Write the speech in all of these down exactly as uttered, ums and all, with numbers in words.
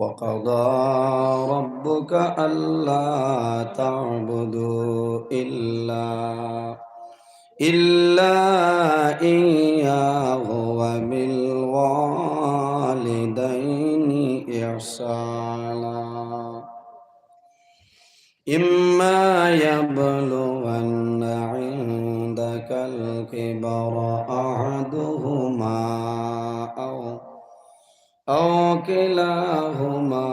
وقضى ربك ألا تعبدوا إلا إلا إياه وبالوالدين إحسانا. إما يبلغن عندك الكبر أحدهما أو أو كلاهما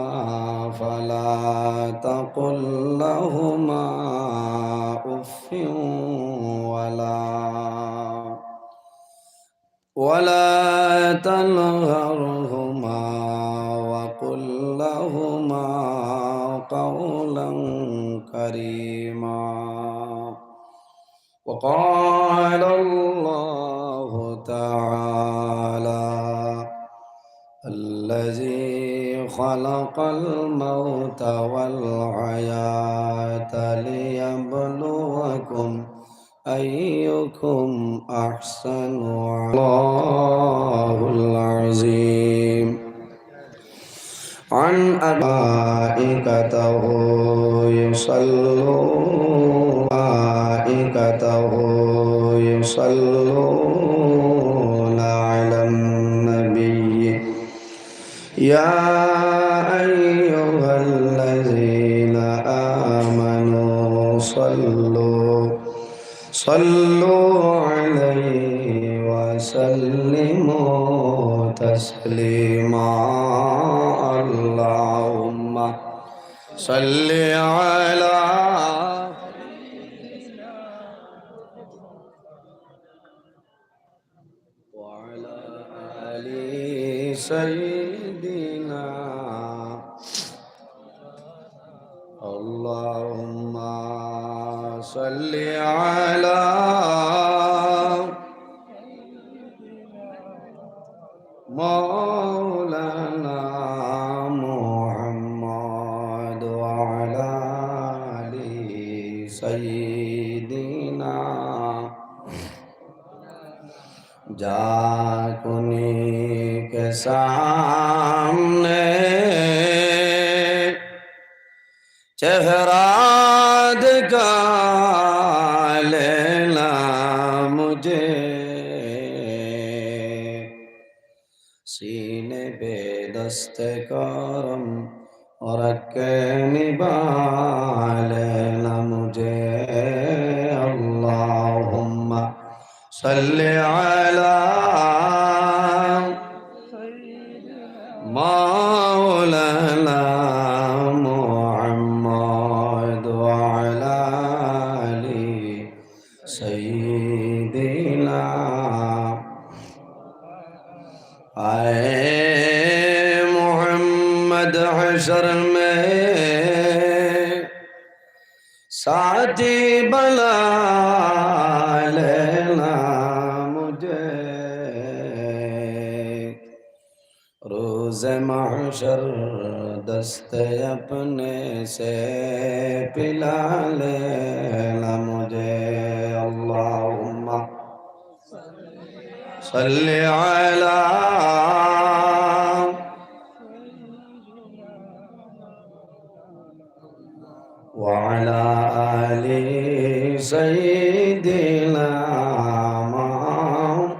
فلا تقل لهما أف ولا ولا تنهرهما وقل لهما قولا كريما. وقال الله تعالى: الذي خلق الموت والحياة ليبلوكم أيكم أحسن عملا. الله العظيم. عن أبي ملائكته يصلون، ملائكته يصلون على النبي. يا أيها الذين آمنوا صلوا صلوا عليه وسلموا تسليما. اللهم صل على وعلى آل سيدنا. اللهم صل على مولانا محمد وعلى آل سيدنا। جاکونی کے سامنے چہرہ دکھا لینا مجھے، سینے پہ دست کرم رکھ کے نبھا لینا مجھے۔ اللهم صل على مولانا محمد وعلى آل سيدنا۔ اے محمد، حشر میں ساتھی بنا لینا مجھے، روز محشر دست اپنے سے پلا لینا مجھے۔ اللهم صل على وعلى آل سيدنا محمد۔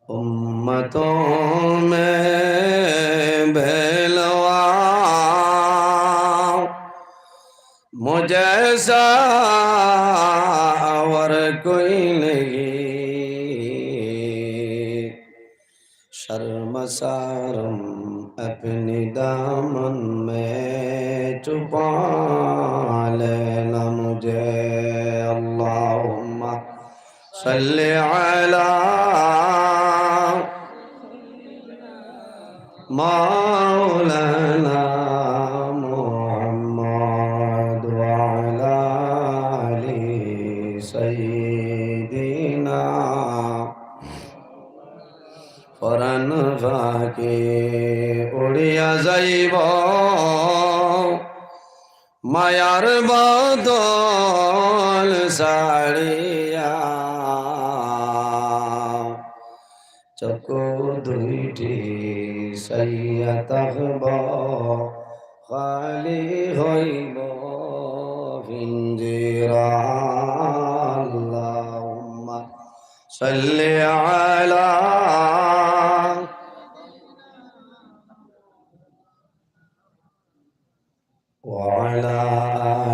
امتوں میں بیلوا مجھ جیسا اور کوئی نہیں، شرمسارم اپنے دامن میں چھپا لینا مجھے۔ اللهم صل على مولانا محمد وعلى آل سيدنا۔ পরাণ পাখি উড়িয়া যাইব মায়ার বাদল ছাড়িয়া, চকু দুইটি চাইয়া থাকব, খালি হইব পিঞ্জিরা। আল্লাহুম্মা সাল্লি আলা ওয়া আলা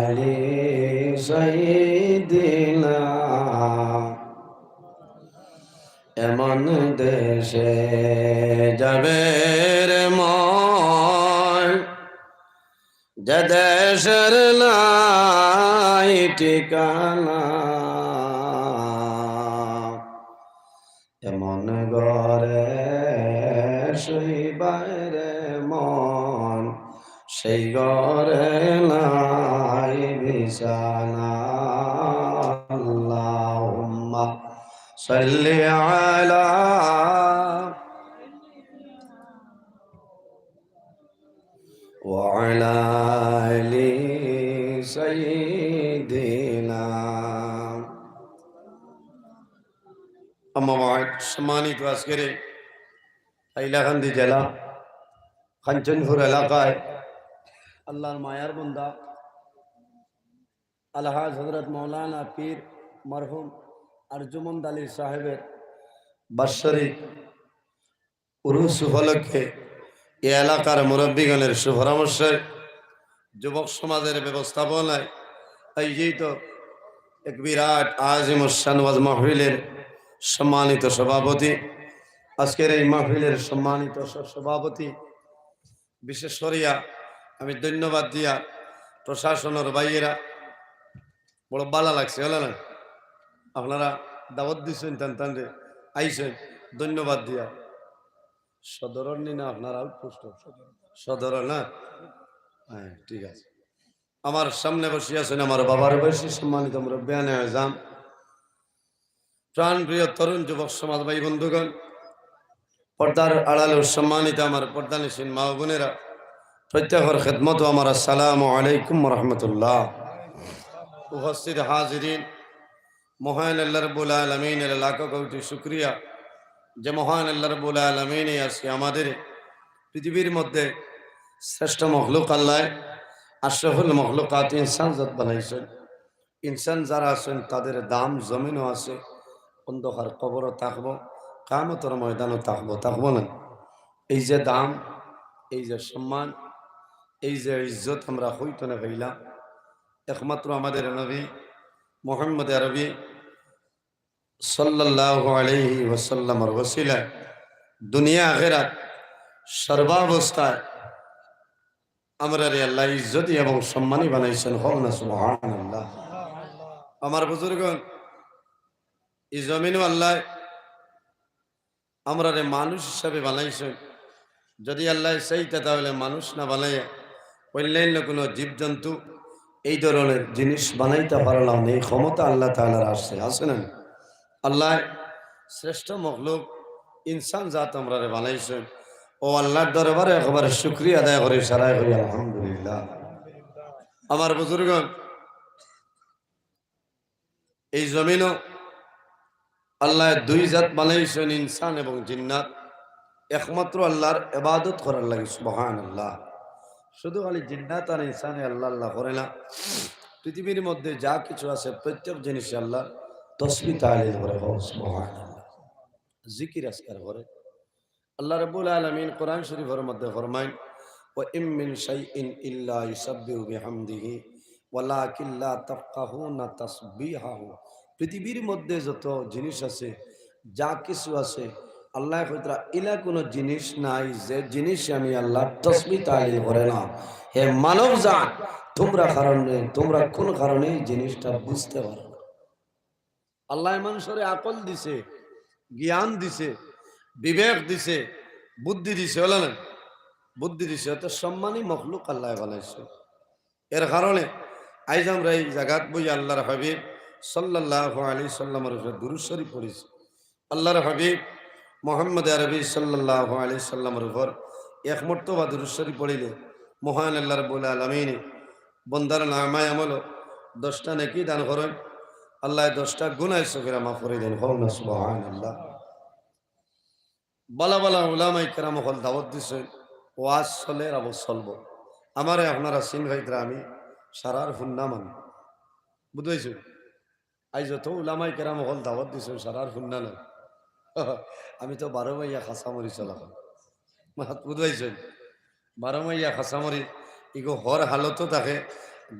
আলি সাইয়্যিদিনা। এমন দেশে যাবে রে মন, যে দেশের নাই ঠিকানা। এমন ঘরে শুইবায় রে মন, সেই ঘরে নাই বিছানা। আল্লাহুম্মা সাল্লি আলা ওয়া আলা আলি সাইয়্যিদিনা। আম্মা বাদ, সম্মানিত আজকের এই হাইলাকান্দি জেলা কাঞ্চনপুর এলাকায় আল্লাহর মায়ার বান্দা আলহাজ হযরত মাওলানা পীর মরহুম আরজুমন্দ আলী সাহেবের বাৎসরিক উরুস উপলক্ষে এ এলাকার মুরব্বীগণের সুপরামর্শে যুবক সমাজের ব্যবস্থাপনায় আয়োজিত এক বিরাট আজিমুশ শান ওয়াজ মাহফিলের সম্মানিত সভাপতি, আজকের এই মাহফিলের সম্মানিত সহ-সভাপতি, বিশেষ করিয়া আমি ধন্যবাদ দিয়া প্রশাসনের ভাইয়েরা, বড় ভালা লাগছে, হলো না? আপনারা দাওয়াত দিছেন, টান টান রে, আইছেন, ধন্যবাদ দিয়া। সদরর নি না আপনার আউটপোস্ট? সদর না? হ্যাঁ, ঠিক আছে। আমার সামনে বসে আছেন আমার বাবার বয়সী সম্মানিত মুরব্বিয়ানে আজম, প্রাণপ্রিয় তরুণ যুবক সমাজ ভাই বন্ধুগণ, পর্দার আড়ালে সম্মানিত আমার পর্দানিশীন মা ও বোনেরা, প্রত্যেকের খেদমত আমার আসসালামু আলাইকুম ওয়া রাহমাতুল্লাহ। উপস্থিত হাজিরিন, মহান আল্লাহ রাব্বুল আলামিনের লাখো কোটি শুকরিয়া যে মহান আল্লাহ রাব্বুল আলামিনে আজকে আমাদের পৃথিবীর মধ্যে শ্রেষ্ঠ মখলুক আল্লাহ, আশরাফুল মখলুকাত ইনসান জাত বানাইছেন। ইনসান যারা আছেন তাদের দাম জমিনও আছে, অন্ধকার কবরও থাকবো, কিয়ামতর ময়দানও থাকবো, থাকবো না? এই যে দাম, এই যে সম্মান, এই যে ইজ্জত আমরা কই তনে পাইলাম, একমাত্র আমাদের নবী মুহাম্মদ আরবি সাল্লাল্লাহু আলাইহি ওয়াসাল্লামর ওসিলায় দুনিয়া আখিরাত সর্বাবস্থায় আমরারে আল্লাহ ইজ্জতি এবং সম্মানী বানাইছেন। কও না সুবহানাল্লাহ। আমার বুজুর্গণ, এই জমিনও আল্লাহ আমরারে মানুষ হিসাবে বানাইছেন। যদি আল্লাহ চাইতা তাহলে মানুষ না বানাইয়া অন্যান্য কোনো জীবজন্তু এই ধরনের জিনিস বানাইতে পারলাম না। এই ক্ষমতা আল্লাহ তাআলার আছে, আছে না? আল্লাহ শ্রেষ্ঠ মখলুক ইনসান জাত আমরারে বানাইছেন। ও আল্লাহর দরবারে একবার শুকরিয়া আদায় করি, সারাই করি আলহামদুলিল্লাহ। আমার বুজুর্গণ, এই জমিনও আল্লাহ দুই জাত বানাইছেন, ইনসান এবং জিন্নাত। একমাত্র আল্লাহর ইবাদত করার লাগি, সুবহানাল্লাহ। শুধু খালি জিন্নাত আর ইনসানে আল্লাহ আল্লাহ করে না। পৃথিবীর মধ্যে যা কিছু আছে প্রত্যেক জিনিসে আল্লাহর তসবিহ তাহলিল করে, কও সুবহানাল্লাহ, জিকির আজকার করে। আল্লাহ রাব্বুল আলামিন কোরআন শরীফের মধ্যে ফরমাইন, "ওয়া ইম মিন শাইইন ইল্লা ইউসাব্বিহু বিহামদিহি ওয়ালাকিন লা তাফকাহুনা তাসবিহাহু।" পৃথিবীর মধ্যে যত জিনিস আছে, যা কিছু আছে, আল্লাহ কইতরা ইলা কোনো জিনিস নাই যে জিনিসে আমি আল্লাহর তসবিহ তাহলিল করে না। হে মানব জাত, তোমরা কারণে, তোমরা কোন কারণে এই জিনিসটা বুঝতে পারো না? আল্লাহ মানুষরে আকল দিছে, জ্ঞান দিছে, বিবেক দিছে, বুদ্ধি দিছে, হলো না? বুদ্ধি দিছে, অত সম্মানী মখলুক আল্লাহ বানাইছে। এর কারণে আইজ আমরা এই জাগাত বই আল্লাহর হাবিব সাল্লাল্লাহু আলাইহি সাল্লামের উপরে দুরূদ শরীফ পড়েছি। আল্লাহর হাবিব মোহাম্মদ আরবি সাল্লাল্লাহু আলাইহি সাল্লামের উপর এক মর্তবা দুরূদ শরীফ পড়িলে মহান আল্লাহ রাব্বুল আলামিন বন্দার নামায় আমল দশটা নেকি দান করেন। আল্লাহ দশটা গুনাহ সগীরা মাফ করে দেন। কও না সুবহানাল্লাহ। বালা বালা উলামায়ে কেরাম অকল দাওয়াত দিছইন, ওয়াজ চলের, আবো চলবো। আমারে আপনারা চিনরাইতরা, আমি সারার হুন্না মানুষ, বুঝাইছইন? আইজ যত উলামায়ে কেরাম অকল দাওয়াত দিছইন, সারার হুন্না নায়। আমি তো বারো মাইয়া কাঁচামরিচ এলাকা, মাত বুঝাইছইন? বারো মাইয়া কাঁচামরিচ, ইগু হর হালতো থাকে,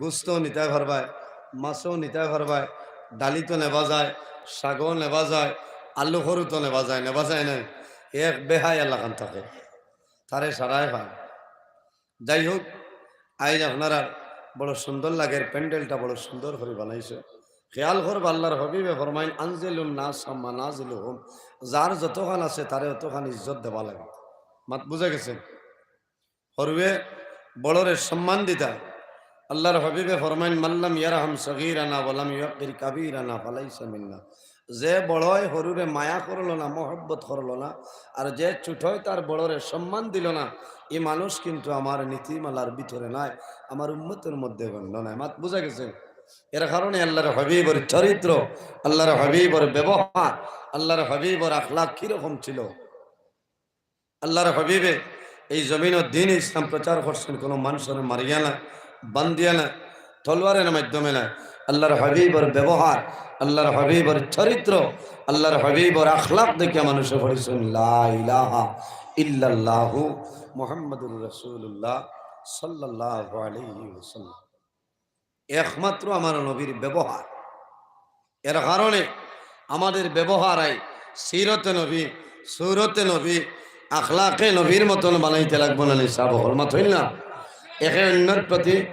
গুস্তো নিতায় পারবায়, মাছও নিতায় পারবায়, ডালিতো নেবা যায়, শাগও নেবা যায়, আলু খরুতো নেবা যায়, নেবা যায় নায়? এক বেহায়া লাখান থাকে, তারে সারায় পায়। যাই হোক, আইজ আপনারার বড় সুন্দর লাগের, প্যান্ডেলটা বড় সুন্দর করি বানাইছে। খেয়াল করবা, আল্লার হাবিবে ফরমাইন, "আনজিলুন নাসা মানাজিলুহুম।" যার যতখান আছে, তারে অতখান ইজ্জত দেওয়া লাগে। মাত বুঝা গেছে? হরুয়ে বড়রে সম্মান দিতা। আল্লার হাবিবে ফরমাইন, "মাল্লাম ইয়ারহাম সগীরানা ওয়ালাম ইউক্কির কাবীরানা ফালাইসা মিন্না।" যে বড়য় হরুরে মায়া করলো না, মহব্বত করলো না, আর যে ছোটয় তার বড়রে সম্মান দিল না, ই মানুষ কিন্তু আমার নীতিমালার ভিতরে নাই, আমার উম্মতের মধ্যে গণ্য নাই। মাত বুঝা গেছে? এর কারণে আল্লার হাবিবর চরিত্র, আল্লার হাবিবর ব্যবহার, আল্লার হাবিবর আখলাক কিরকম ছিল? আল্লার হাবিবে এই জমিনো দ্বীন ইসলাম প্রচার করছেন, কোনো মানুষরে মারিয়া না, বান্ধিয়া না, তলোয়ারের মাধ্যমে না। আল্লার হাবিবর ব্যবহার, আল্লার হাবিবর চরিত্র, আল্লার হাবিবর আখলাক দেখিয়া মানুষে পড়ছেন, "লা ইলাহা ইল্লাল্লাহু মুহাম্মাদুর রাসূলুল্লাহ সাল্লাল্লাহু আলাইহি ওয়াসাল্লাম।" একমাত্র আমার নবীর ব্যবহার। এর কারণে আমাদের ব্যবহার আই সিরতে নবী, সুরতে নবী, আখলাকে নবীর মতন বানাইতে লাগবো না নি সাব অকল? মাত অইল না? একে অন্যর প্রতি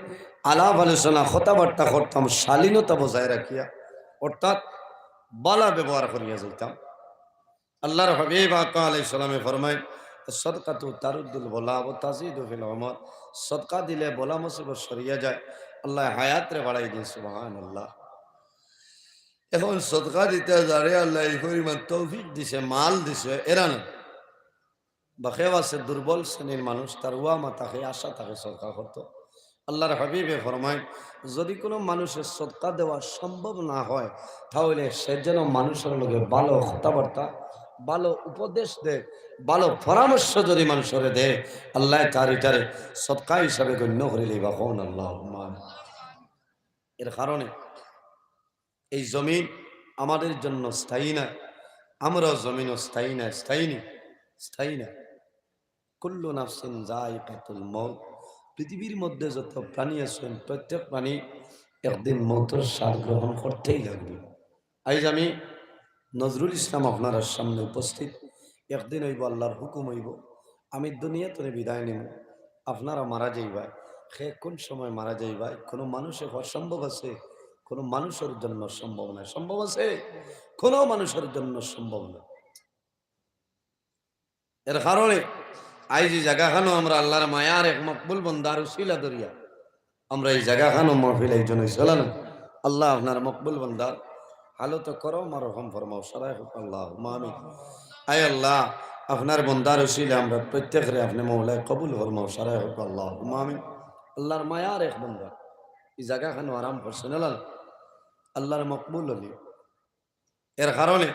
আলাপ আলোচনা, কথাবার্তা করতাম শালীনতা বজায় রাখিয়া, অর্থাৎ বালা ব্যবহার করিয়া যাইতাম। আল্লার হাবিব আকা আলাইহিস সালামে ফরমাইন, "সদকাতু তারুদ্দুল বালা ওয়া তাজিদু ফিল উমর।" সদকা দিলে বালা মুসিবত সরিয়া যায়, আল্লায় হায়াতরে বাড়াই দেইন। সুবহানাল্লাহ। এখন সদকা দিতে যারে আল্লায় এই পরিমাণ তৌফিক দিছে, মাল দিছে, এরা না। বা কেউ আছে দুর্বল শ্রেণীর মানুষ, তার ওয়া মা থাকে, আশা থাকে সদকা করতো। আল্লার হাবিবে ফরমাইন, যদি কোনো মানুষের সদকা দেওয়া সম্ভব না হয়, তাহলে সে যেন মানুষের লগে ভালো কথাবার্তা, ভালো উপদেশ দেয়, ভালো পরামর্শ যদি মানুষরে দেয়, আল্লায় তার ইটারে সদকা হিসাবে গণ্য করি লইবা। কউন আল্লাহুম্মা আমিন। এর কারণে এই জমিন আমাদের জন্য স্থায়ী না, আমরাও জমিনও স্থায়ী না, স্থায়ী নি, স্থায়ী না। কুল্লু নাফসিন যায়িকাতুল মউত। পৃথিবীর মধ্যে যত প্রাণী আছেন, প্রত্যেক প্রাণী একদিন মউতর স্বাদ গ্রহণ করতেই লাগবে। আইজ আমি নজরুল ইসলাম আপনারার সামনে উপস্থিত। একদিন অইবো, আল্লার হুকুম অইবো, আমি দুনিয়া তনে বিদায় নিমু, আপনারা মারা যাইবায়। কে কোন সময় মারা যাইবায়, কোনো মানুষে হওয়া সম্ভব আছে? কোনো মানুষের জন্য সম্ভব নয়। সম্ভব আছে? কোনো মানুষের জন্য সম্ভব নয়। এর কারণে আইজ ই জাগাখানো আমরা আল্লার মায়ার এক মকবুল বন্দার উসিলা ধরিয়া আমরা ই জাগাখানো মহফিল আয়োজন অইছে না? আল্লাহ আপনার মকবুল বন্দার হালত করম আর রহম ফরমাও, সারায় কউক আল্লাহুম্মা আমিন। আয় আল্লাহ, আপনার বন্দার উসিলা আমরা প্রত্যেকরে আপনে মৌলায় কবুল ফরমাও, সারায় কউক আল্লাহুম্মা আমিন। আল্লার মায়ার এক বন্দা ই জাগাখানো আরাম করছেন, আল্লাহ, আল্লার মকবুল অলি। এর কারণে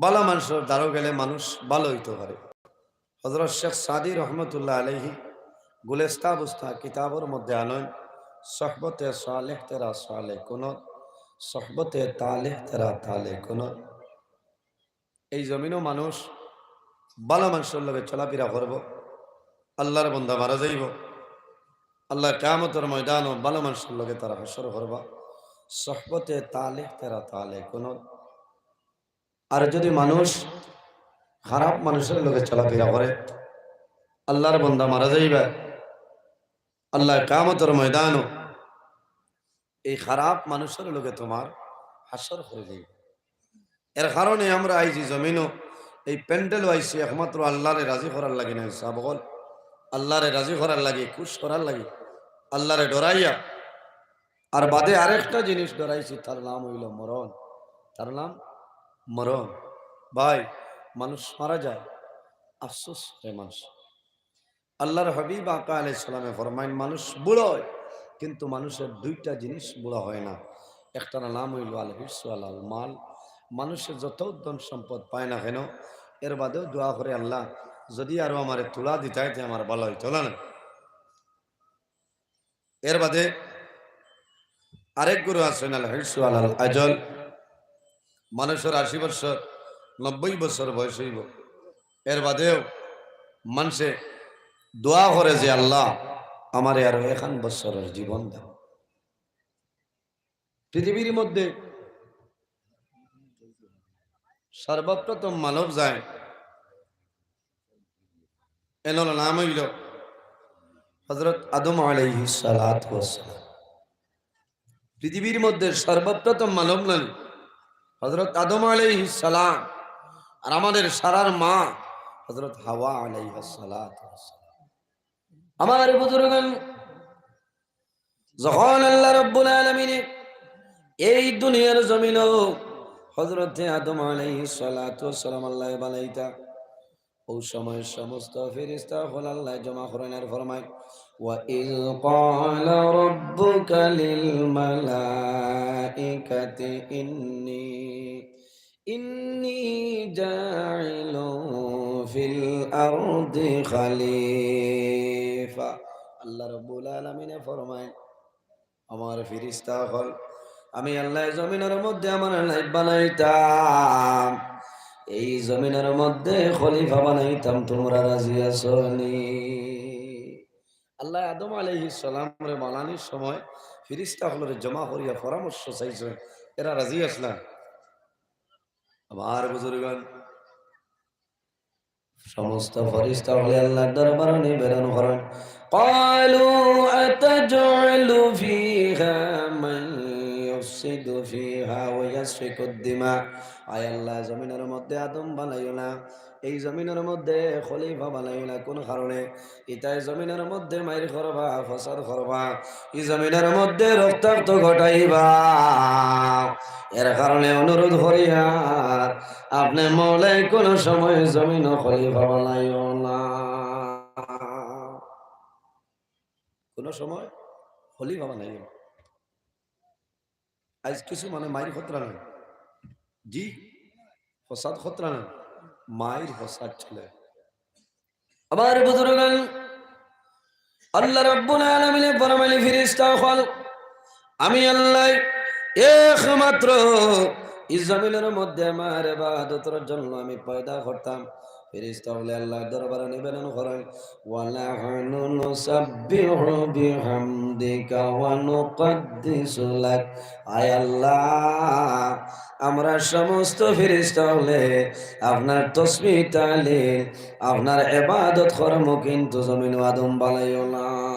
বালা মানুষর দ্বারো গেলে মানুষ বালা অইতো পারে। হযরত শেখ সাদী রহমতুল্লাহ আলাইহি গুলিস্তা বুস্তা কিতাবর মধ্যে আনইন, "সোহবতে সালেহ তেরা সালেহ কুনত, সোহবতে তালেহ তেরা তালেহ কুনত।" এই জমিনো মানুষ বালা মানুষর লগে চলাফিরা করবো, আল্লার বন্দা মারা যাইবো, আল্লার কিয়ামতর ময়দানো বালা মানুষর লগে তারা হাশর করবা, "সোহবতে তালেহ তেরা তালেহ কুনত।" আর যদি মানুষ খারাপ মানুষর লগে চলাফিরা করে, আল্লার বন্দা মারা যাইবা, আল্লার কিয়ামতর ময়দানো এই খারাপ মানুষর লগে তোমার হাশর করি যাইবা। এর কারণে আমরা আইজ ই জমিনো এই প্যান্ডেলো আইছি একমাত্র আল্লারে রাজি করার লাগি না, সাব অকল, আল্লারে রাজি করার লাগি, খুশ করার লাগি, আল্লারে ডরাইয়া। আর বাদে আরেকটা জিনিস ডরাইছি, তার নাম অইলো মরণ। তার নাম মরণ। ভাই, মানুষ মারা যায়, আফসোস করে মানুষ। আল্লার হাবিব আকা আলাইহিস সালামে ফরমাইন, মানুষ বুড়া অয়, কিন্তু মানুষর দুইটা জিনিস বুড়া হয় না। একটার নাম অইলো আল হিরসু আলাল মাল। মানুষে যত ধন সম্পদ পায় না কেন, এর বাদেও দোয়া করে, "আল্লাহ, যদি আরো আমারে থুড়া দিতায়, তে আমার ভালা অইতো না।" এর বাদে আরেক গুরু আছইন, আল হিরসু আলাল আজল, মানষর আশি বছর, নব্বই বছর বয়স অইবো, এর বাদেও মানষে দোয়া করে যে, "আল্লাহ, আমারে আরো এখান বছরর জীবন দাও।" পৃথিবীর মধ্যে সর্বপ্রথম মানব যায়, এনর নাম অইল হযরত আদম আলাইহিস সালাতু ওয়াস সালাম। পৃথিবীর মধ্যে সর্বপ্রথম মানব নবী হযরত আদম আলাইহিস সালাম, আর আমাদের সারার মা হযরত হাওয়া আলাইহাস সালাতু ওয়াস সালাম। আমার বুজুর্গান, যখন আল্লাহ রাব্বুল আলামিনে এই দুনিয়ার জমিনো হযরতে আদম আলাইহিস সালাতু ওয়াস সালাম আল্লায় বানাইতা, অউ সময় সমস্ত ফিরিস্তা অকল আল্লায় জমা করইন আর ফরমাইন, "ওয়া ইয ক্বালা রাব্বুকা লিল মালাইকাতি ইন্নী, ইন্নী জাইলুন ফিল আরদি খালিফা।" আল্লাহ রাব্বুল আলামিনে ফরমাইন, আমার ফিরিস্তা অকল, আমি আল্লায় জমিনর মধ্যে আমার নায়েব বানাইতাম, এই জমিনর মধ্যে খলিফা বানাইতাম, তুমরা রাজি আছো নি? আল্লায় আদম আলাইহিস সালামরে বানানির সময় ফিরিস্তা অকলরে জমা করিয়া পরামর্শ চাইছইন, এরা রাজি আছলা? আমার বুজুর্গান, সমস্ত ফিরিস্তা অকলে আল্লাহর দরবারো নিবেদন করইন, "ক্বালু আতাজআলু ফিহা মান ইউফসিদু ফিহা ওয়া ইয়াসফিকুদ দিমা।" আয় আল্লাহ, জমিনর মধ্যে আদম বানাইও না, এই জমিনর মধ্যে খলিফা বানাইও না। কোন কারণে? ইতায় জমিনর মধ্যে মাইর করবা, ফসাদ করবা, ই জমিনর মধ্যে রক্তাক্ত ঘটাইবা। এর কারণে অনুরোধ করিয়ার, আপনে মওলায় কোন সময় জমিনো খলিফা বানাইও না, কোন সময় খলিফা বানাইও না। আইজ কিছু মানে মাইর খতরা নাই, জি, ফসাদ খতরা নাই, মাইর ফসাদ চলে। আমার বুজুর্গান, আল্লাহ রাব্বুল আলামিনে ফরমাইন, ফিরিস্তা অকল, আমি আল্লায় একমাত্র ই জমিনর মধ্যে আমার ইবাদতর জন্য আমি পয়দা করতাম। ফিরিস্তা অকলে আল্লাহর দরবারো নিবেদন করইন, "ওয়া নাহনু নুসাব্বিহু বিহামদিকা ওয়া নুকাদ্দিসু লাক।" আয় আল্লাহ, আমরা সমস্ত ফিরিস্তা অকলে আপনার তসবিহ তাহলিল, আপনার ইবাদত করমু, কিন্তু জমিনো আদম বানাইও না।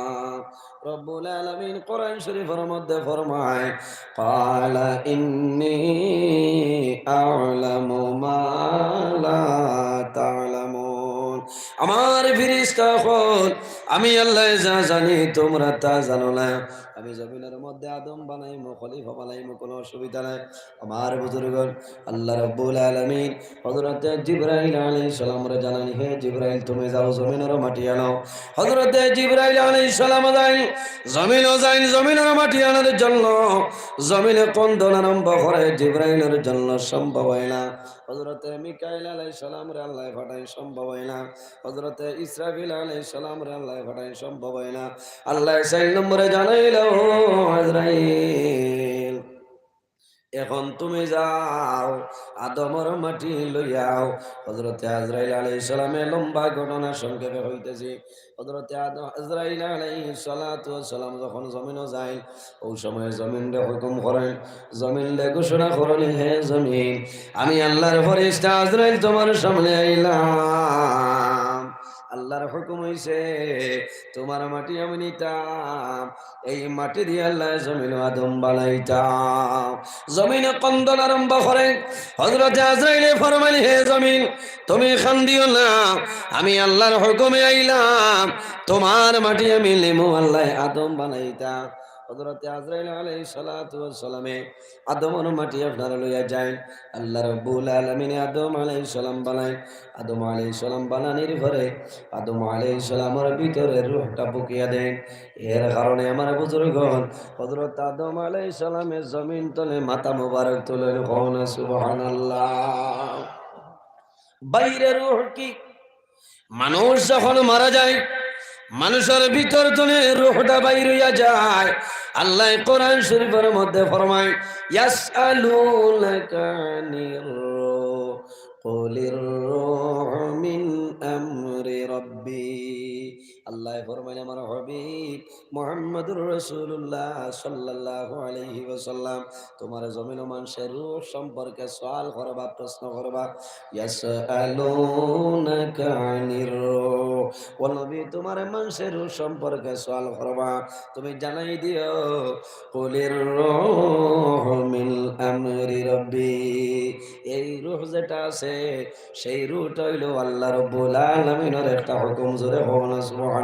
রব্বুল আলামিন কোরআন শরীফর মধ্যে ফরমাইন, "ক্বালা ইন্নী আ'লামু মা লা তা'লামুন।" আমার ফিরিস্তা অকল, আমি আল্লায় যা জানি, তুমরা তা জানো না। আমি জমিনর মধ্যে আদম বানাইমু, খলিফা বানাইমু, কোনো অসুবিধা নাই। আমার বুজুর্গান, আল্লাহ রাব্বুল আলামিন হযরতে জিবরাইল আলাইহিস সালামরে জানাইন, "হে জিবরাইল, তুমি যাও, জমিনর মাটি আনো।" হযরতে জিবরাইল আলাইহিস সালাম যাইন, জমিনো যাইন, জমিনর মাটি আনার জন্য। জমিনে কন্দন আরম্ভ করে, জিবরাইলর জন্য সম্ভব অয় না। হযরতে মিকাইল আলাইহিস সালামরে আল্লায় পাঠাইন, সম্ভব অয় না। হযরতে ইসরাফিল আলাইহিস সালামরে আল্লায় পাঠাইন, সম্ভব অয় না। আল্লায় চাইর নম্বরে জানাইলা, "ও আজরাইল, এখন তুমি যাও, আদমর মাটি লইয়া আও।" হযরতে আজরাইল আলাইহিস সালামে লম্বা ঘটনা সংক্ষেপে কইতেছি। হযরতে আদম, আজরাইল আলাইহিস সালাতু ওয়াস সালাম যখন জমিনো যাইন, অউ সময় জমিনরে হুকুম করইন, জমিনরে ঘোষণা করইন, "হে জমিন, আমি আল্লাহর ফিরিস্তা আজরাইল তুমার সামনে আইলাম। আল্লাহর হুকুম অইছে, তুমার মাটি আমি নিতাম, এই মাটি দিয়া আল্লায় জমিনো আদম বানাইতা।" জমিনে কন্দন আরম্ভ করে। হযরতে আজরাইলে ফরমাইন, "হে জমিন, তুমি কান্দিও না, আমি আল্লাহর হুকুমে আইলাম, তুমার মাটি আমি নিমু, আল্লায় আদম বানাইতা।" হযরতে আজরাইল আলাইহিস সালাতু ওয়াস সালামে আদমর মাটি আপনারা লইয়া যাইন। আল্লাহ রাব্বুল আলামিনে আদম আলাইহিস সালাম বানাইন। আদম আলাইহিস সালাম বানানির পরে আদম আলাইহিস সালামর ভিতরে রূহটা ফুকিয়া দেইন। এর কারণে আমার বুজুর্গগণ, হযরত আদম আলাইহিস সালামে জমিন তলে মাথা মোবারক তুলইন, কও না সুবহানাল্লাহ। বাইরে রুহ কি? মানুষ যখন মারা যায়, মানুষর ভিতর থনে রুহটা বাইর অইয়া যায়। আল্লায় কোরআন শরীফর মধ্যে ফরমায়, "ইয়াসআলুনাকা আনির রূহ, কুলির রূহু মিন আমরি রাব্বি।" আল্লায় ফরমাইন, আমার হাবিব মুহাম্মদুর রাসূলুল্লাহ সাল্লাল্লাহু আলাইহি ওয়াসাল্লাম, তুমার জমিনো মানষে রুহ সম্পর্কে সওয়াল করবা, প্রশ্ন করবা। ইয়াসআলুনাকা আনির রূহ। ও নবী, তুমার মানষে রুহ সম্পর্কে সওয়াল করবা, তুমি জানাই দিও, কুলির রূহু মিন আমরি রাব্বি। এই রুহ যেটা আছে, সেই রুহটা অইলো আল্লাহ রাব্বুল আলামিনর একটা হুকুম। জোরে কও না সুবহানাল্লাহ।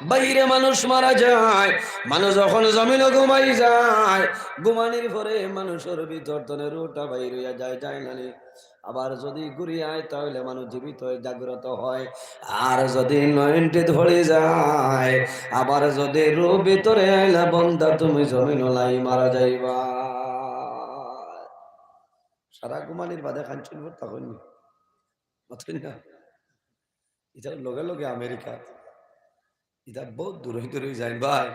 বাইরে মানুষ মারা যায়, মানুষ যখন জমিনো ঘুমাই যায়, ঘুমানির পরে মানুষর ভিতর থনে রুহটা বাইর অইয়া যায়, যায় না নি? আবার যদি ঘুরি আয়, তাহলে মানুষ জীবিত অয়, জাগ্রত হয়। আর যদি নয়নটিত পড়ি যায়, আবার যদি রুহ ভিতরে আইলা, বন্দা তুমি জমিনো নাই, মারা যাইবা। সারা ঘুমানির বাদে কাঞ্চনপুর তখন না। ইতার লগে লগে আমেরিকা। ইতা বহুত দূরই দূরই যাইন ভাই।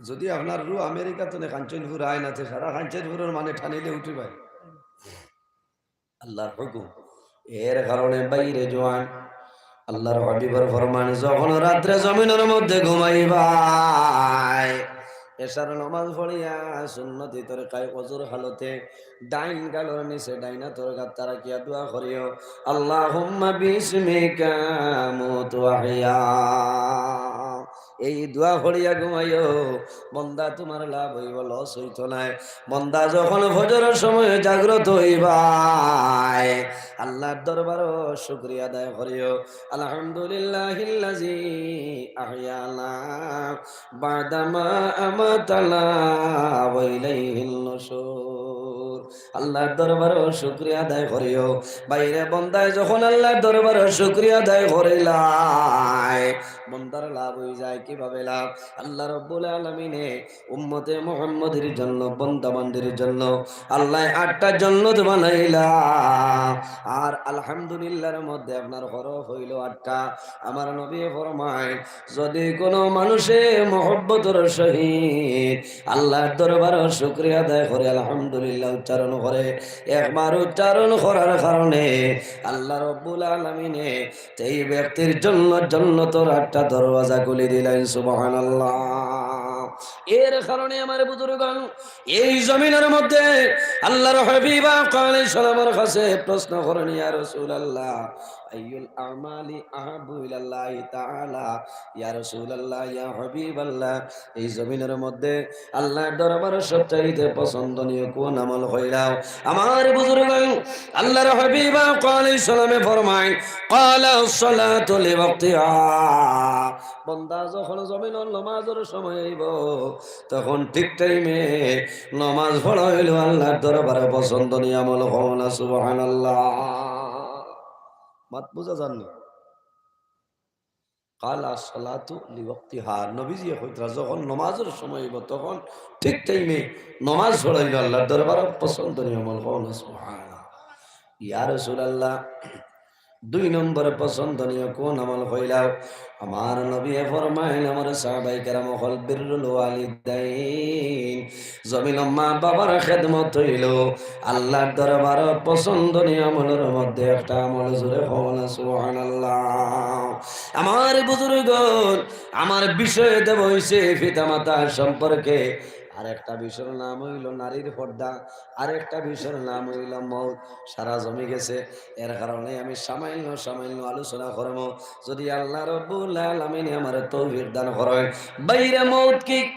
যদি আপনার রুহ আমেরিকা থনে কাঞ্চনপুর আয় না, তে সারা কাঞ্চনপুরর মানে টানিলে উঠি ভাই। আল্লাহর হুকুম। এর কারণে বাইরে জোয়ান, আল্লাহর হাবিবর ফরমান, যখন রাত্রে জমিনর মধ্যে ঘুমাইবায়, এশার নমাজ পড়িয়া সুন্নতি তরিকায় অজুর হালতে ডাইন গালর নিচে ডাইন আতর গাত্তা রাখিয়া দোয়া করিও, "আল্লাহুম্মা বিসমিকা আমুতু ওয়া আহইয়া।" এই দোয়া পড়িয়া ঘুমাইও, বন্দা তুমার লাভ অইবো, লস অইতো নায়। বন্দা যখন ফজরর সময় জাগ্রত অইবায়, আল্লাহর দরবারো শুকরিয়া আদায় করিও, "আলহামদুলিল্লাহিল্লাযী আহইয়ানা বা'দামা আমাতানা ওয়া ইলাইহিন নুশুর।" আল্লাহর দরবারো শুকরিয়া আদায় করিও। বাইরে বন্দায় যখন আল্লাহর দরবারো শুকরিয়া আদায় করিলায়, বন্দার লাভ অইযায়। কিভাবে লাভ? আল্লাহ রাব্বুল আলামিনে উম্মতে মুহাম্মদীর জন্য, বন্দা বান্দির জন্য আল্লায় আটটা জন্নত বানাইলা। আর আলহামদুলিল্লাহর মধ্যে আপনার হরফ অইলো আটটা। আমার নবী ফরমায়, যদি কোনো মানুষে মহব্বতর সহিত আল্লাহর দরবারো শুকরিয়া আদায় করে, আলহামদুলিল্লাহ উচ্চারণ করে, একবার উচ্চারণ করার কারণে আল্লাহ রাব্বুল আলামিনে এই ব্যক্তির জন্য জন্নতর আটটা দরওয়াজা খুলি দিলেন। সুবহানাল্লাহ। এর কারণে আমার বুজুর্গান, এই জমিনর মধ্যে আল্লাহর হাবিব আকা আলাইহিস সালামর কাছে প্রশ্ন করেন, "ইয়া রাসূলুল্লাহ, আইয়ুল আমালি আহাব্বু ইলাল্লাহি তাআলা?" ইয়া রাসূলুল্লাহ, ইয়া হাবিবাল্লাহ, এই জমিনর মধ্যে আল্লাহর দরবারো সবচাইতে পছন্দনীয় কোন আমল কইলাও? আমার বুজুর্গান, আল্লাহর হাবিব আকা আলাইহিস সালামে ফরমায়, "ক্বালা সালাতু লিওয়াক্তিহা।" বন্দা যখন জমিনর নমাজর সময় অইবো, তখন ঠিক টাইমে নমাজ পড়া অইলো আল্লাহর দরবারো পছন্দনীয় আমল। কও না সুবহানাল্লাহ। মাত বুজা যার নি? "ক্বালা সালাতু লিওয়াক্তিহা।" নবীজিয়ে কইতরা, যখন নমাজর সময় অইবো, তখন ঠিক টাইমে নমাজ পড়া অইলো আল্লাহর দরবারো পছন্দনীয় আমল। কও না সুবহানাল্লাহ। ইয়া রাসূলুল্লাহ, দুই নম্বর পছন্দনীয় কোন আমল কইলাও? আমার নবীয়ে ফরমাইন, আমার সাহাবায়ে কেরাম অকল, বিররুল ওয়ালিদাইন, জমিনো মা বাবার খেদমত অইলো আল্লাহর দরবারো পছন্দনীয় আমলর মধ্যে একটা আমল। জোরে কও না সুবহানাল্লাহ। আমার বুজুর্গান, আমার বিষয় দেব অইছে পিতা মাতা সম্পর্কে। আরেকটা বিষয়র নাম অইলো নারীর পর্দা, আরেকটা বিষয়র নাম অইলো মউত। সারা জমি গেছে, এর কারণে আমি সামান্য সামান্য আলোচনা করমু। যদি আল্লাহ রাব্বুল আলামিনে আমারে তৌফিক দান করইন। বাইরে মউত কি?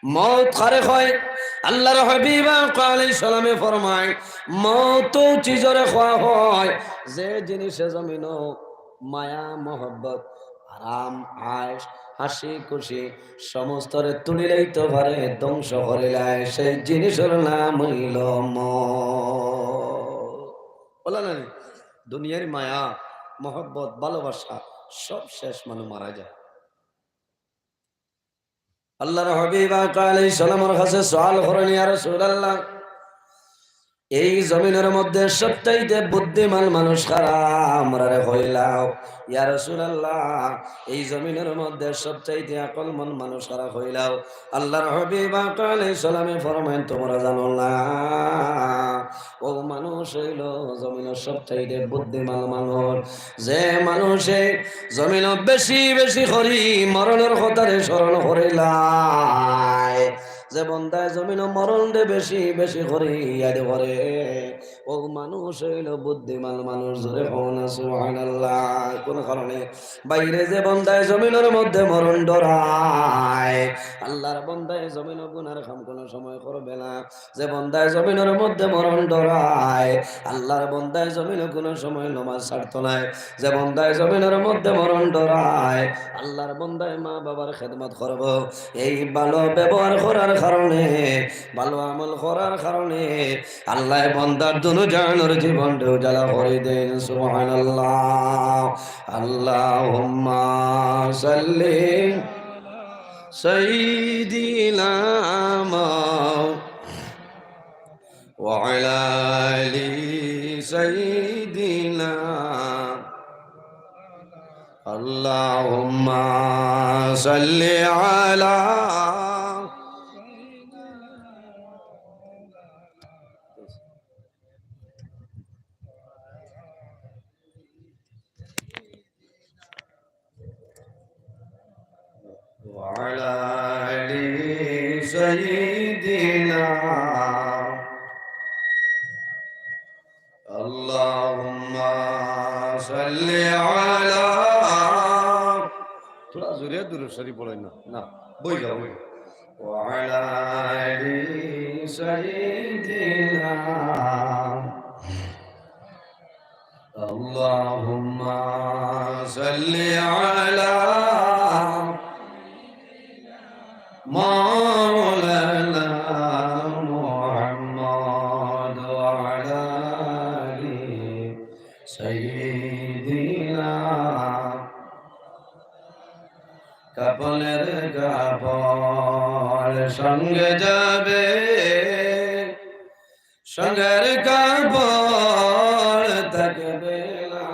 মউত কারে কয়? আল্লাহর হাবিব আকা আলাইহিস সালামে ফরমায়, মউত অউ চিজরে কওয়া অয়, যে জিনিসে জমিনো মায়া, মহব্বত, আরাম, আয়েশ, হাসি, খুশি সমস্তরে তুলিলাইতো পারে, ধ্বংস করিলায়, সেই জিনিসর নাম অইলো মউত। বলা না নি? দুনিয়ার মায়া, মহব্বত, ভালোবাসা সব শেষ, মানুষ মারা যায়। আল্লাহর হাবিব আকা আলাইহিস সালামর কাছে সওয়াল করেন, ইয়া রাসূলুল্লাহ, এই জমিনর মধ্যে সবচাইতে বুদ্ধিমান মানুষ কারা? আমরারে কইলাও। ইয়া রাসূলুল্লাহ, এই জমিনর মধ্যে সবচাইতে আকলমন মানুষ কারা? কইলাও। আল্লাহর হাবিব আকা আলাইহিস সালামে ফরমাইন, "তুমরা জানো না? অউ মানুষ অইলো জমিনর সবচাইতে বুদ্ধিমান মানুষ।" যে মানুষে জমিনো বেশি বেশি করি মরণর কথারে স্মরণ করিলায়, যে বন্দায় জমিনো মরণরে বেশি বেশি করি ইয়াদ করে, অউ মানুষ অইলো বুদ্ধিমান মানুষ। জোরে কও না সুবহানাল্লাহ। কুন কারণে? ভাইরে, যে বন্দায় জমিনর মধ্যে মরণ ডরায়, আল্লাহর বন্দায় জমিনো গুনার কাম কুনু সময় করবে না। যে বন্দায় জমিনর মধ্যে মরণ ডরায়, আল্লাহর বন্দায় জমিনো কুনু সময় নমাজ ছাড়তো নায়। যে বন্দায় জমিনর মধ্যে মরণ ডরায়, আল্লাহর বন্দায় মা বাবার খেদমত করবো। এই ভালো ব্যবহার করার কারণে, ভালো আমল করার কারণে আল্লায় বন্দার দুনো জাহানর জীবনরে উজালা করি দেইন। সুবহানাল্লাহ। আল্লাহুম্মা সাল্লি সাইয়্যিদিনা মুহাম্মদ وعلى آل سيدنا. اللهم صل على وعلى آل سيدنا. اللهم صل على. থুড়া জোরে দুরূদ শরীফ পড়ইন না। না, বই যাও, বই যাও। وعلى آل سيدنا. اللهم صل على مولانا محمد وعلى آل سيدنا. কাফনের কাপড় সঙ্গে যাবে, সঙ্গের কাপড় থাকবে না।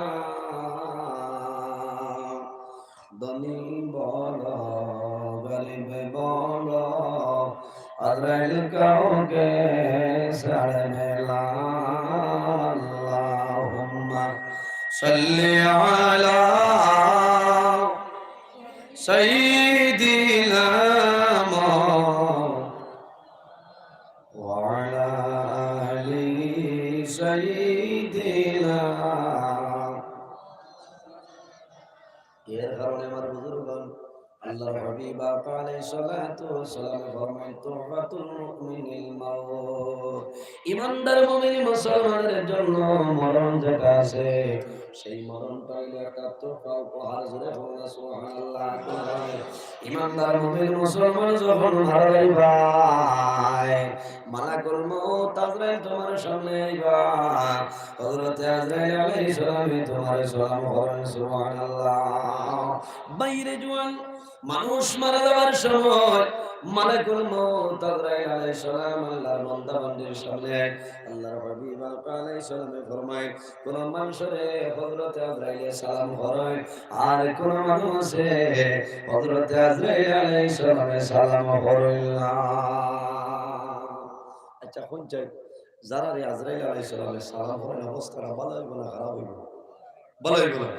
ধনী বলো, গরিব বলো, আজরাইল কাউকে ছাড়বে না। আল্লাহুম্মা সাল্লি আলা সাইয়্যিদিনা মুহাম্মদ وعلى آل سيدنا. এর কারণে আমার বুজুর্গগণ, আল্লাহর হাবিব আকা আলাইহিস সালাতু ওয়াস সালামে ফরমায়, "তুহফাতুল মুমিনিল মাউত।" ইমানদার মুমিন মুসলমানের জন্য মরণ যেটা আছে, সেই মরণটা অইলো একটা তোহফা, উপহার। জোরে কও না সুবহানাল্লাহ। ইমানদার মুমিন মুসলমান যখন মারা যাইবায়, মালাকুল মউত আজরাইল তুমার সামনে আইবা। হযরতে আজরাইল আলাইহিস সালামে তুমারে সালাম করইন, সুবহানাল্লাহ। ভাইরে জুয়ান, মানুষ মারা যাওয়ার সময় মালাকুল মউত আজরাইল আলাইহিস সালাম আল্লাহর বান্দা বান্দির সামনে, আল্লাহর হাবিব আকা আলাইহিস সালামে ফরমায়, কোন মানুষরে হযরতে আজরাইলে সালাম করইন, আর কোন মানুষে হযরতে আজরাইল আলাইহিস সালামে সালাম করইন না। আচ্ছা, কুন চাই, যারারে আজরাইল আলাইহিস সালামে সালাম করইন, অবস্থাটা ভালা অইবো না খারাপ অইবো? ভালা অইবো না।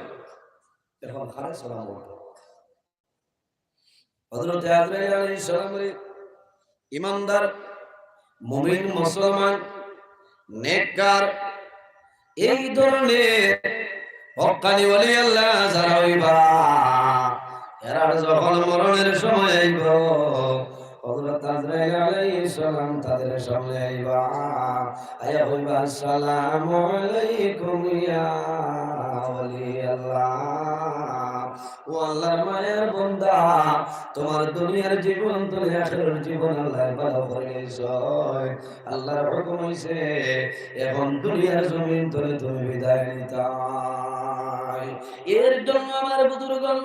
এখন কারে সালাম করবো? হযরতে আজরাইল আলাইহিস সালামরে ইমানদার, মুমিন, মুসলমান, নেককার, এই ধরনের হক্কানি ওলি আল্লাহ যারা অইবা, এরার যখন মরণের সময় আইবো, হযরত আজরাইল আলাইহিস সালাম তাদের সামনে আইবা, আইয়া কইবা, "আসসালামু আলাইকুম ইয়া ওলি আল্লাহ।" ও আল্লাহর মায়ার বান্দা, তুমার দুনিয়ার জীবন, তুমি আখিরাতর জীবন আল্লায় ভালা করি নিছইন। আল্লাহর হুকুম অইছে, এখন দুনিয়ার জমিন তনে তুমি বিদায় নিতায়। এর জন্য আমার বুজুর্গগণ,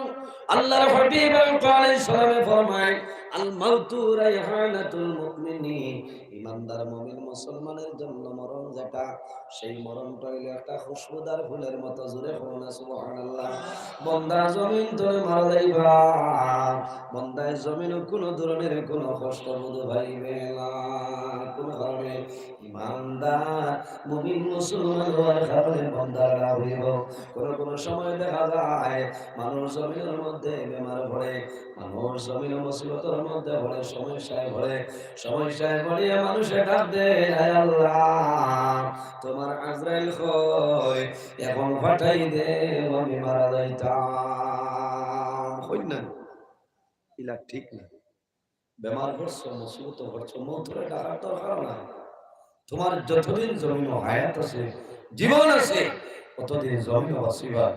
আল্লাহর হাবিব আলাইহিস সালামে ফরমায়, "আল মাউতু রাইহানাতুল মুমিনি।" ইমানদার মুমিন মুসলমানের জন্য মরণ যেটা, সেই মরণটা হইল একটা খুশবুদার ফুলের মতো। জোরে কও না সুবহানাল্লাহ। বন্দা, জমিন তুমি মারা যাইবা, বন্দায় জমিন কোনো ধরনের কোনো কষ্ট বোধ পাইবে না। কোন কারণে? ইমানদার মুমিন মুসলমান হওয়ার কারণে বন্দার লাভ হইব। কোনো কোনো সময় দেখা যায় মানুষ জমিনের মধ্যে বেমার পড়ে, মানুষ জমিন মুসিবতের মধ্যে পড়ে, সমস্যায় পড়ে, সমস্যায় পড়িয়া মানুষে ডাক দেয়, "আয় আল্লাহ, তোমার আজরাইল কই? এখন পাঠাই দেও, আমি মারা যাইতাম।" কই না? ইলা ঠিক না। বেমার পড়ছো, মুসিবত পড়ছো, মৌতরে ডাকার দরকার নাই। তোমার যতদিন জমিনো হায়াত আছে, জীবন আছে, ততদিন জমিনো বাঁচিবা।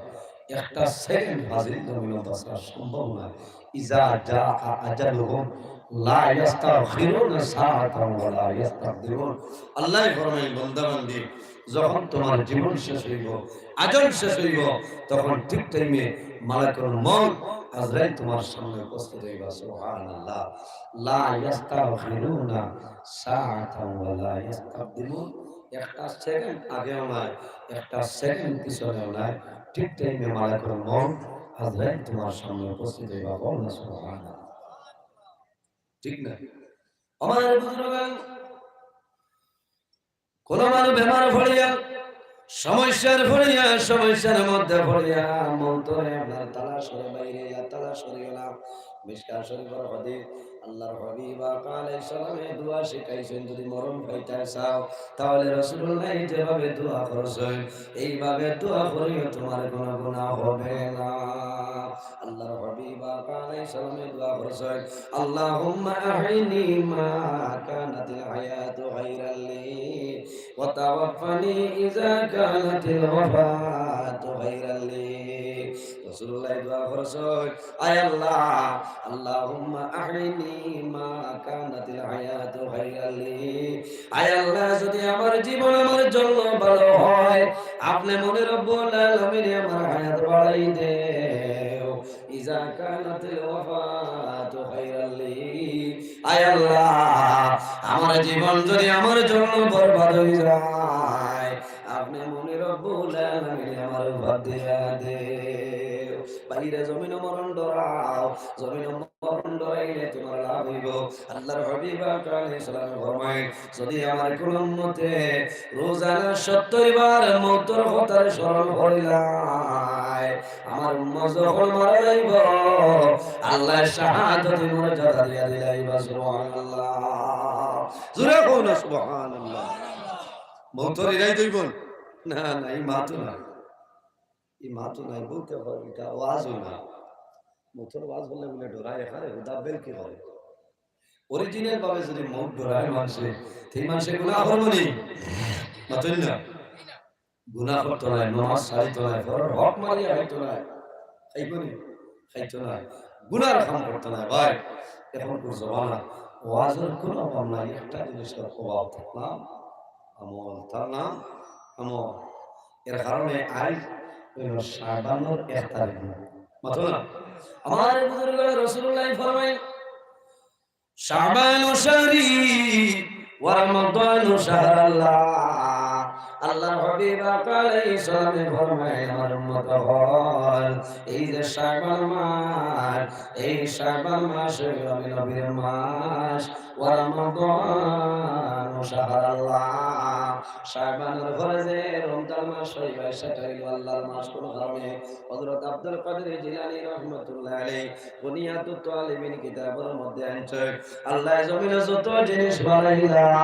একটা সেকেন্ড ফাজিল জমিনো বাঁচা সম্ভব নয়। ইজা জা আজালুহুম লা ইয়াস্তাখিরুনা সাআতান ওয়া লা ইয়াস্তাকদিমুন। আল্লাহ ফরমায়, বান্দা বান্দি, যখন তোমার জীবন শেষ হইব, আজল শেষ হইব, তখন ঠিক টাইমে মালাকুল মউত আজরাইল তোমার সামনে উপস্থিত হইবা। সুবহানাল্লাহ। লা ইয়াস্তাখিরুনা সাআতান ওয়া লা ইয়াস্তাকদিমুন। একটা সেকেন্ড আগেও নাই, একটা সেকেন্ড পিছনেও নাই, ঠিক টাইমে মালাকুল মউত আজরাইল তোমার সামনে উপস্থিত হইবা। বল না সুবহানাল্লাহ। ঠিক না? আমার বুজুর্গান, কোন মানুষ বেমার পড়িয়া, সমস্যার পড়িয়া, সমস্যার মধ্যে পড়িয়া, মৌতরে আপনার তালাশ করে বাইরে, ইয়া তালাশ করিও না। মিশকাত শরীফর হাদিস, আল্লাহর হাবিব আকা আলাইহিস সালামে দোয়া শিখাইছেন, যদি মরণ পাইতে চাও, তাহলে রাসূলুল্লাহ যেভাবে দোয়া করছেন, এইভাবে দোয়া করিও, তোমার কোনো গুনাহ হবে না। আল্লাহর হাবিব আকা আলাইহিস সালামে দোয়া করছেন, "আল্লাহুম্মা আহিনি মা কানাতিল হায়াতু খাইরাল লি, ওয়া তাওয়াফফানি ইযা কানাতিল ওয়াফাতু খাইরাল লি।" রাসূলুল্লাহ দোয়া করছেন, "আয় আল্লাহ, আল্লাহুম্মা আহিনি মা কানাতিল হায়াতু খাইরাল লি।" আয় আল্লাহ, যদি আমার জীবন আমার জন্য ভালো হয়, আপনি মনে রব্বুল আলামিন আমার হায়াত বাড়াই দেও। ইজা কানাতিল ওয়াফাতু খাইরাল লি। আয় আল্লাহ, আমার জীবন যদি আমার জন্য বরবাদ হয়ে যায়, আপনি মনে রব্বুল আলামিন আমার বাদ দিয়া দেও। বাইরে জমিনো মরণ ডরাও, জমিনো মরণ ডরাইলে তোমার লাভ হইব। আল্লাহর হাবিব আকা আলাইহিস সালাম ফরমায়, যদি আমার কোন উম্মতে রোজানা সত্তর বার মৌতর কথার স্মরণ করিলায়, আমার উম্মত যখন মারা যাইব, আল্লাহ শাহাদতি মর্যাদা দিয়া দিলাইবা। সুবহানাল্লাহ। জোরে কও না সুবহানাল্লাহ। মৌতর ইরাই দইব? না, না, এই মাতো না। এই মাতো নাই বলতে হয়, এটা ওয়াজও না। মৌতর ওয়াজ করলে বলে ডরায়, এখানে হুদা বেল কি করে? অরিজিনাল ভাবে যদি মৌত ডরায় মানুষে, সেই মানুষে গুনাহ করবো নি? মাতইন না। গুনাহ করতো নায়, নমাজ ছাড়িতো নায়, পরর হক মারিয়া খাইতো নায়। খাইবো নি? খাইতো নায়। গুনার কাম করতো নায়, ভাই। এখনকুর জমানা, ওয়াজর কোনো অভাব নাই, একটা জিনিসর অভাব, তার নাম আমল, তার নাম আমল। এর কারণে আইজ অইলো শাবানর এক তারিখ। মাতো না? আমার বুজুর্গ রাসূলুল্লাহ ফরমায়, "শাবানু শাহরি ওয়া রমাদানু শাহরাল্লাহ।" আল্লাহর হাবিব আকা আলাইহিস সালামে ফরমায়, আমার উম্মত অকল, এই যে শাবান মাস, এই শাবান মাস অইলো আমি নবীর মাস, ওয়া রমাদানু শাহরাল্লাহ। শাবানর পরে যে রমজান মাস অইবো, সেটা অইলো আল্লাহর মাস। কোন কারণে? হযরত আব্দুল কাদের জিলানী রহমতুল্লাহ আলাইহি বুনিয়াতুত তালিবিন কিতাবর মধ্যে আনছে, আল্লাহ জমিনে যত জিনিস বানাইলা,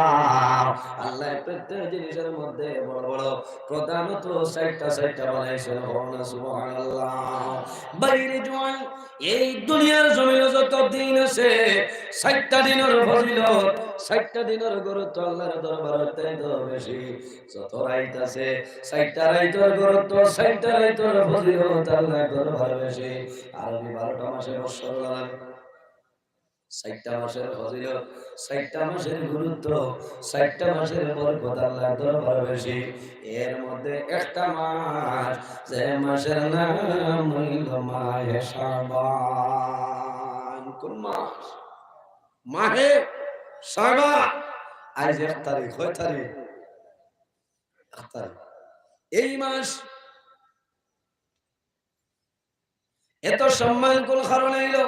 আল্লাহ প্রত্যেক জিনিসের মধ্যে বড় বড় প্রধানত চাইরটা, চাইরটা বানাইছেন। বলো না সুবহানাল্লাহ। বাইরে জোয়ান, এই দুনিয়ার জমিনে যত দিন আছে, চাইরটা দিনর ফজিলত, চাইরটা দিনর গুরুত্ব আল্লাহর দরবারে অত্যন্ত বেশি। যত রাইত আছে, চাইরটা রাইতর গুরুত্ব, চাইরটা রাইতর ফজিলত আল্লাহর দরবারে বেশি। আরবি বারোটা মাসে বৎসর লাগে। চাইরটা মাসের ফজিলত, চাইরটা মাসের গুরুত্ব, চাইরটা মাসের বরকত আল্লাহর দরবারে বেশি। এর মধ্যে একটা মাস, যে মাসের নাম অইলো মাহে শাবান। কোন মাস? মাহে শাবান। আইজ এক তারিখ, কয় তারিখ? এক তারিখ। এই মাস এত সম্মান কোন কারণে হইল?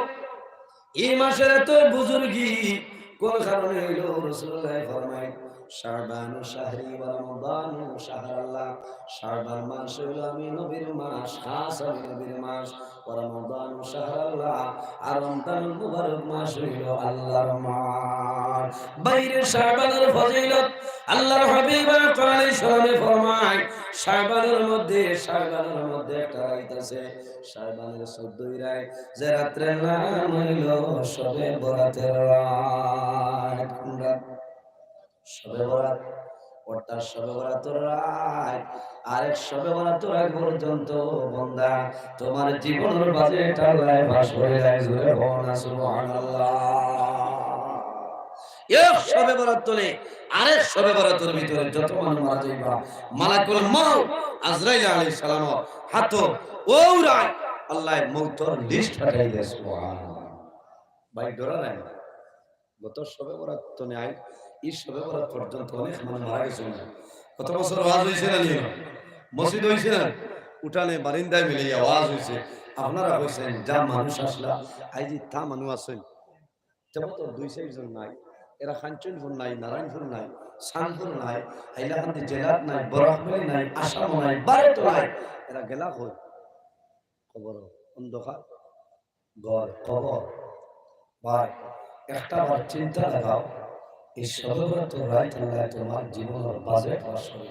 এই মাসের এত বুজুর্গি কোন কারণে হইল? রাসূলুল্লাহ ফরমায়, "শাবানু শাহরি ওয়া রমাদানু শাহরাল্লাহ।" শাবান মাস হইল আমি নবীর মাস, খাস আমি নবীর মাস। ওয়া রমাদানু শাহরাল্লাহ, আর রমজানুল মুবারক মাস হইল আল্লাহর মাস। বাইরে শাবানের ফজিলত, আল্লাহর হাবিব আলাইহিস সালামে ফরমায়, শাবানের মধ্যে, শাবানের মধ্যে একটা রাইত আছে, শাবানের চৌদ্দই রাইত, যে রাত্রের নাম হইল শবে বরাতের রাত। কোন রাত? শবে বরাত, অর্থাৎ শবে বরাতের রাত। আরেক শবে বরাতের আগ পর্যন্ত, বন্দা, তোমার জীবনের বাজেট আল্লাহ পাস করে দেয়। জোরে বলো না সুবহানাল্লাহ। এক শবে বরাত তনে আরেক শবে বরাতের ভিতরে যত মানুষ মারা যাইবা, মালাকুল মউত আজরাইল আলাইহিস সালাম হাতো ওরাই আল্লাহ মউতর লিস্ট পাঠাই দেয়। সুবহানাল্লাহ। ভাই, ডরা নাই। গত শবে বরাত তনে আইজ, এই শবে বরাত পর্যন্ত অনেক মানুষ মারা গেছে না? গত বছর ওয়াজ হইছে না নি? মসজিদ হইছে না? উঠানে বারিন্দায় মিলে ওয়াজ হইছে। আপনারা কইছেন, "যা মানুষ আসলা, আইজ তা মানুষ আছেন।" তেমন তো দুই চাইরজন নাই। এরা কাঞ্চনপুর নাই, নারায়ণপুর নাই, চাঁদপুর নাই, হাইলাকান্দি জেলাত নাই, বরাকভ্যালি নাই, আসামও নাই, ভারতও নাই। এরা গেলা কই? কবর অন্ধকার। ঘর, কবর। ভাই, একটা বার চিন্তা লাগাও, এই শবে বরাতের রাইত আল্লাহ তোমার জীবনের বাজেট পাস করে।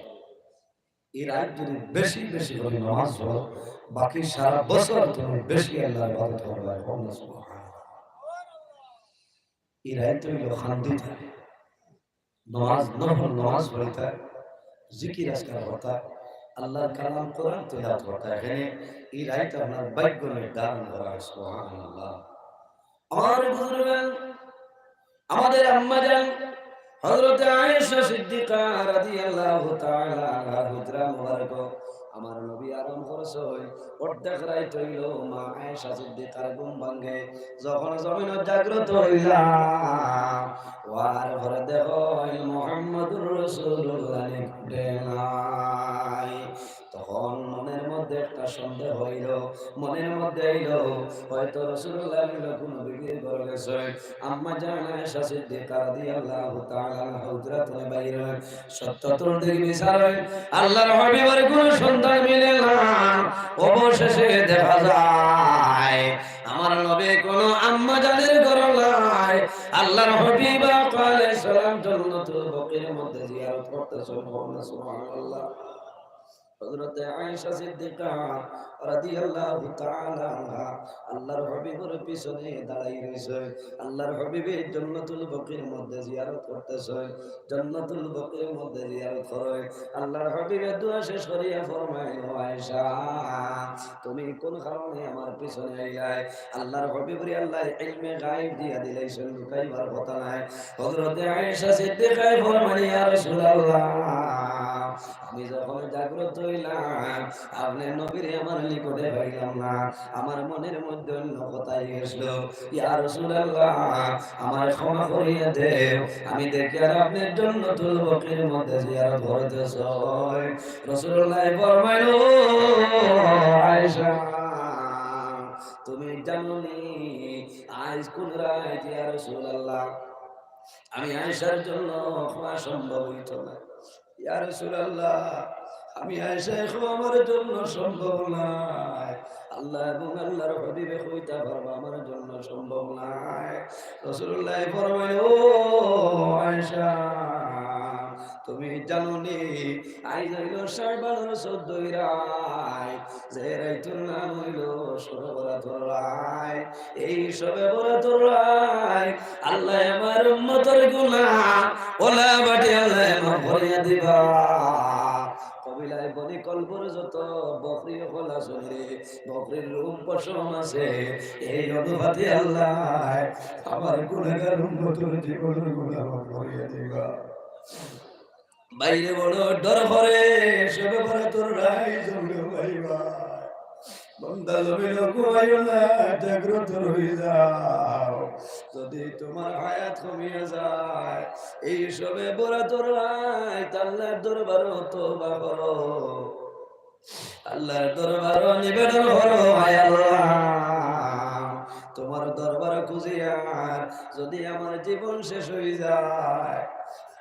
এই রাইত যদি বেশি বেশি করে নামাজ পড়ো, বাকি সারা বছর তুমি বেশি আল্লাহর ইবাদত করবে। বলুন সুবহানাল্লাহ। এই রাইত হইল শান্তি থাকে। নামাজ, নফল নামাজ পড়তা, জিকির আজকার করতা, আল্লাহর কালাম কোরআন তিলাওয়াত করতা। এখানে এই রাইত আপনার ভাগ্য নির্ধারণ করা হয়। সুবহানাল্লাহ। আমার বুজুর্গান, আমাদের আম্মা জান হযরতে আয়েশা সিদ্দিকা রাদিয়াল্লাহু তাআলা আনহার হুজরা মুবারক, আমার নবী আরাম করছইন। অর্ধেক রাইত হইল, মা আয়েশা সিদ্দিকার ঘুম ভাঙ্গে। যখন জমিন জাগ্রত হইলা, ওয়ার পরে দেখো মুহাম্মাদুর রাসূলুল্লাহ নিকটে নাই। তখন মনের মধ্যে একটা সন্দেহ হইল, মনের মধ্যে আইল, হয়তো রাসূলুল্লাহ অন্য কোনো বিবির ঘরে গেছে। আম্মা জান আয়েশা সিদ্দিকা রাদিয়াল্লাহু তাআলা আনহা হুজরা তনে বাইর হইন। সত্তর দিক বিচার হইল, আল্লাহর হাবিবের কোনো সন্ধান মিলে না। অবশেষে দেখা যায় আমার নবী কোনো আম্মা জানের ঘরে নাই। আল্লাহর হাবিব আলাইহিস সালাম জান্নাতুল বকির মধ্যে জিয়ারত করতেছেন। সুবহানাল্লাহ। হযরতে আয়েশা সিদ্দিকা রাদিয়াল্লাহু তাআলা আনহা আল্লাহর হাবিবের পিছনে দাঁড়াই রইছে। আল্লাহর হাবিবে জান্নাতুল বকির মধ্যে জিয়ারত করতেছে। জান্নাতুল বকির মধ্যে জিয়ারত করে আল্লাহর হাবিবে দোয়া শেষ করিয়া ফরমাইল, "ও আয়েশা, তুমি কোন কারণে আমার পিছনে আইলায়?" আল্লাহর হাবিবরে আল্লাহ ইলমে গায়েব দিয়া দিলাইছেন, লুকাইবার কথা নাই। হযরতে আয়েশা সিদ্দিকায় ফরমাইল, "ইয়া রাসূলুল্লাহ, আমি যখন জাগ্রত হইলাম, আপনে নবীরে আমার নিকটে পাইলাম না, আমার মনের মধ্যে অন্য কথাই গেছিল। ইয়া রাসূলুল্লাহ, আমারে ক্ষমা করিয়া দেও, আমি দেখি আর আপনে জান্নাতুল বকির মধ্যে জিয়ারত করতেছইন।" রাসূলুল্লাহ ফরমাইল, "ও আয়েশা, তুমি জানো নি আইজ কোন রাইত, ইয়া রাসূলুল্লাহ?" আমি আয়েশার জন্য ক্ষমা সম্ভব হইত না। ইয়া রাসূলুল্লাহ, আমি আয়েশা এখন আমার জন্য সম্ভব নায়। আল্লাহ এবং আল্লাহর হাবিবে কইতা পারবা আমার জন্য সম্ভব নায়। রাসূলুল্লাহ ফরমায়, "ও আয়েশা, তুমি জানো নি, আইজ হইল শাবানর চৌদ্দই রাইত, যে রাইতর নাম হইল শবে বরাতর রাইত।" এই শবে বরাতর রাইত আল্লাহ আমার উম্মতর গুনাহ ওলা বাটি আল্লাহ মাফ করিয়া দিবা। কবিলায় বনি কলবর যত বকরি হকল আছে রে, বকরির রূপ পশম আছে, এই অনুপাতে আল্লাহ আমার গুনাহগার উম্মতর জীবনর গুনাহ মাফ করিয়া দিবা। বাইরে বড় ডর করে, শবে বরাতর রাইত জমিন ভাইবা। বান্দা জমিনো ঘুমাইও না, জাগ্রত রই যাও। যদি তোমার হায়াত কমিয়া যায়, এই শবে বরাতর রাইত আল্লাহর দরবারো তওবা করো, আল্লাহর দরবারো নিবেদন করো, হায় আল্লাহ, তোমার দরবার খুঁজিয়ার যদি আমার জীবন শেষ হয়ে যায়,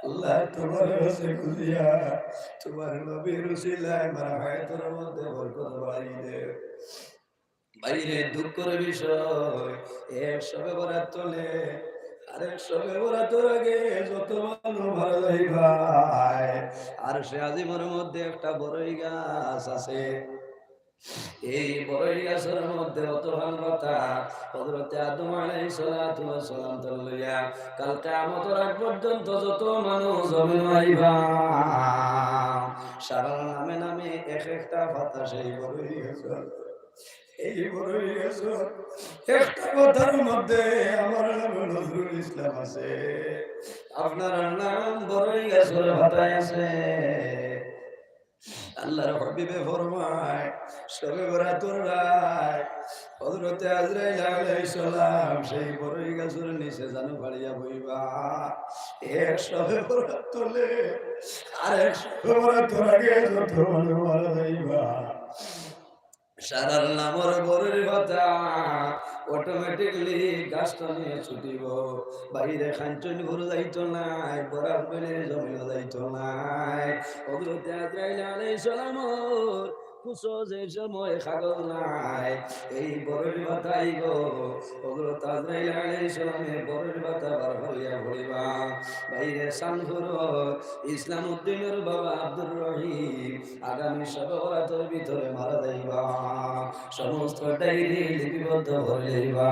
আল্লাহ, তোমার কাছে খুঁজিয়ার তোমার নবীর উসিলায় আমার হায়াতর মধ্যে বরকত বাড়াই দেও। বাইরে দুঃখর বিষয়, এক শবে বরাত তলে আরেক শবে বরাতর আগে যত মানুষ মারা যাইবা, আরশে আজিমর মধ্যে একটা বড়ই গাছ আছে। এই বড়ই গাছর মধ্যে অতখান পাতা, হযরতে আদম আলাইহিস সালাতু ওয়াস সালাম তন লইয়া কাল কিয়ামতর আগ পর্যন্ত যত মানুষ জমিনো আইবা, সারার নামে নামে এক একটা পাতা সেই বড়ই গাছর। এই বড়ই গাছর একটা পাতার মধ্যে আমার নাম নজরুল ইসলাম আছে, আপনার নাম বড়ই গাছর পাতায় আছে। আল্লাহর হাবিবে ফরমায়, শবে বরাতর রাইত হযরতে আজরাইল আলাইহিস সালাম সেই বড়ই গাছর নিচে জানু ফাড়িয়া বইবা। এক শবে বরাত তলে আরেক শবে বরাতর আগে যত মানুষ মারা যাইবা, সারার নামর বড়ই পাতা অটোমেটিকলি গাছ তনে ছুটিব। বাইরে কাঞ্চনপুর যাইতো নায়, বরাক ভ্যালির জমিনো যাইতো নায়। হযরতে আজরাইল আলাইহিস সালামর কুছো যে সময় কাগজ নাই, এই বড়ই পাতা আইব। হযরত আজরাইল আলাইহিস সালামে বড়ই পাতা বার করিয়া পড়িবা। বাইরে সানপুর ইসলাম উদ্দিনর বাবা আব্দুর রহিম আগামী শবে বরাতর ভিতরে মারা যাইবা। সমস্ত ডায়েরি লিপিবদ্ধ করি লইবা।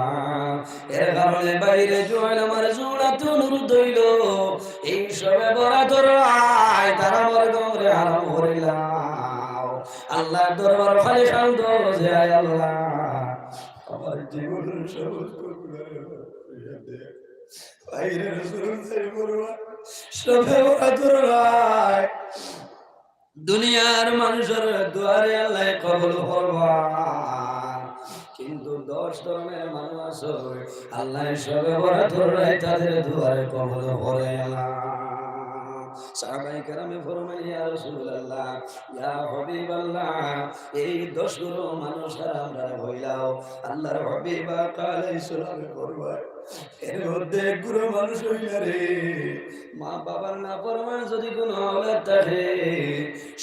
এর কারণে বাইরে জোয়ান আমার জোড়াত অনুরোধ অইল, এই শবে বরাতর রাইত তারা আমার কবরে আরাম করিলাও। আল্লাহর দরবার খালি কান্দো যে, আয় আল্লাহ, আমার জীবনের সমস্ত গুনাহের মাফ করিয়া দে। বাইরে রসুল সাহেব বলবা, শবে বরাতর রাইত দুনিয়ার মানুষর দোয়ারে আল্লাহ কবুল করবা, কিন্তু দশ ধরনের মানুষ আছে, আল্লাহ শবে বরাতর রাইত তাদের দোয়ারে কবুল করে না। সাহাবায়ে কেরামে ফরমাই, ইয়া রাসূলুল্লাহ, ইয়া হাবিবাল্লাহ, এই দশ গুরু মানুষ আর আমরা হইলাও। আল্লাহর হাবিব আকা আলাইহিস সালামে ফরমায়, এর মধ্যে এক গুরু মানুষ হইলা রে, মা বাবার নাফরমান যদি কোনো আওলাদ থাকে,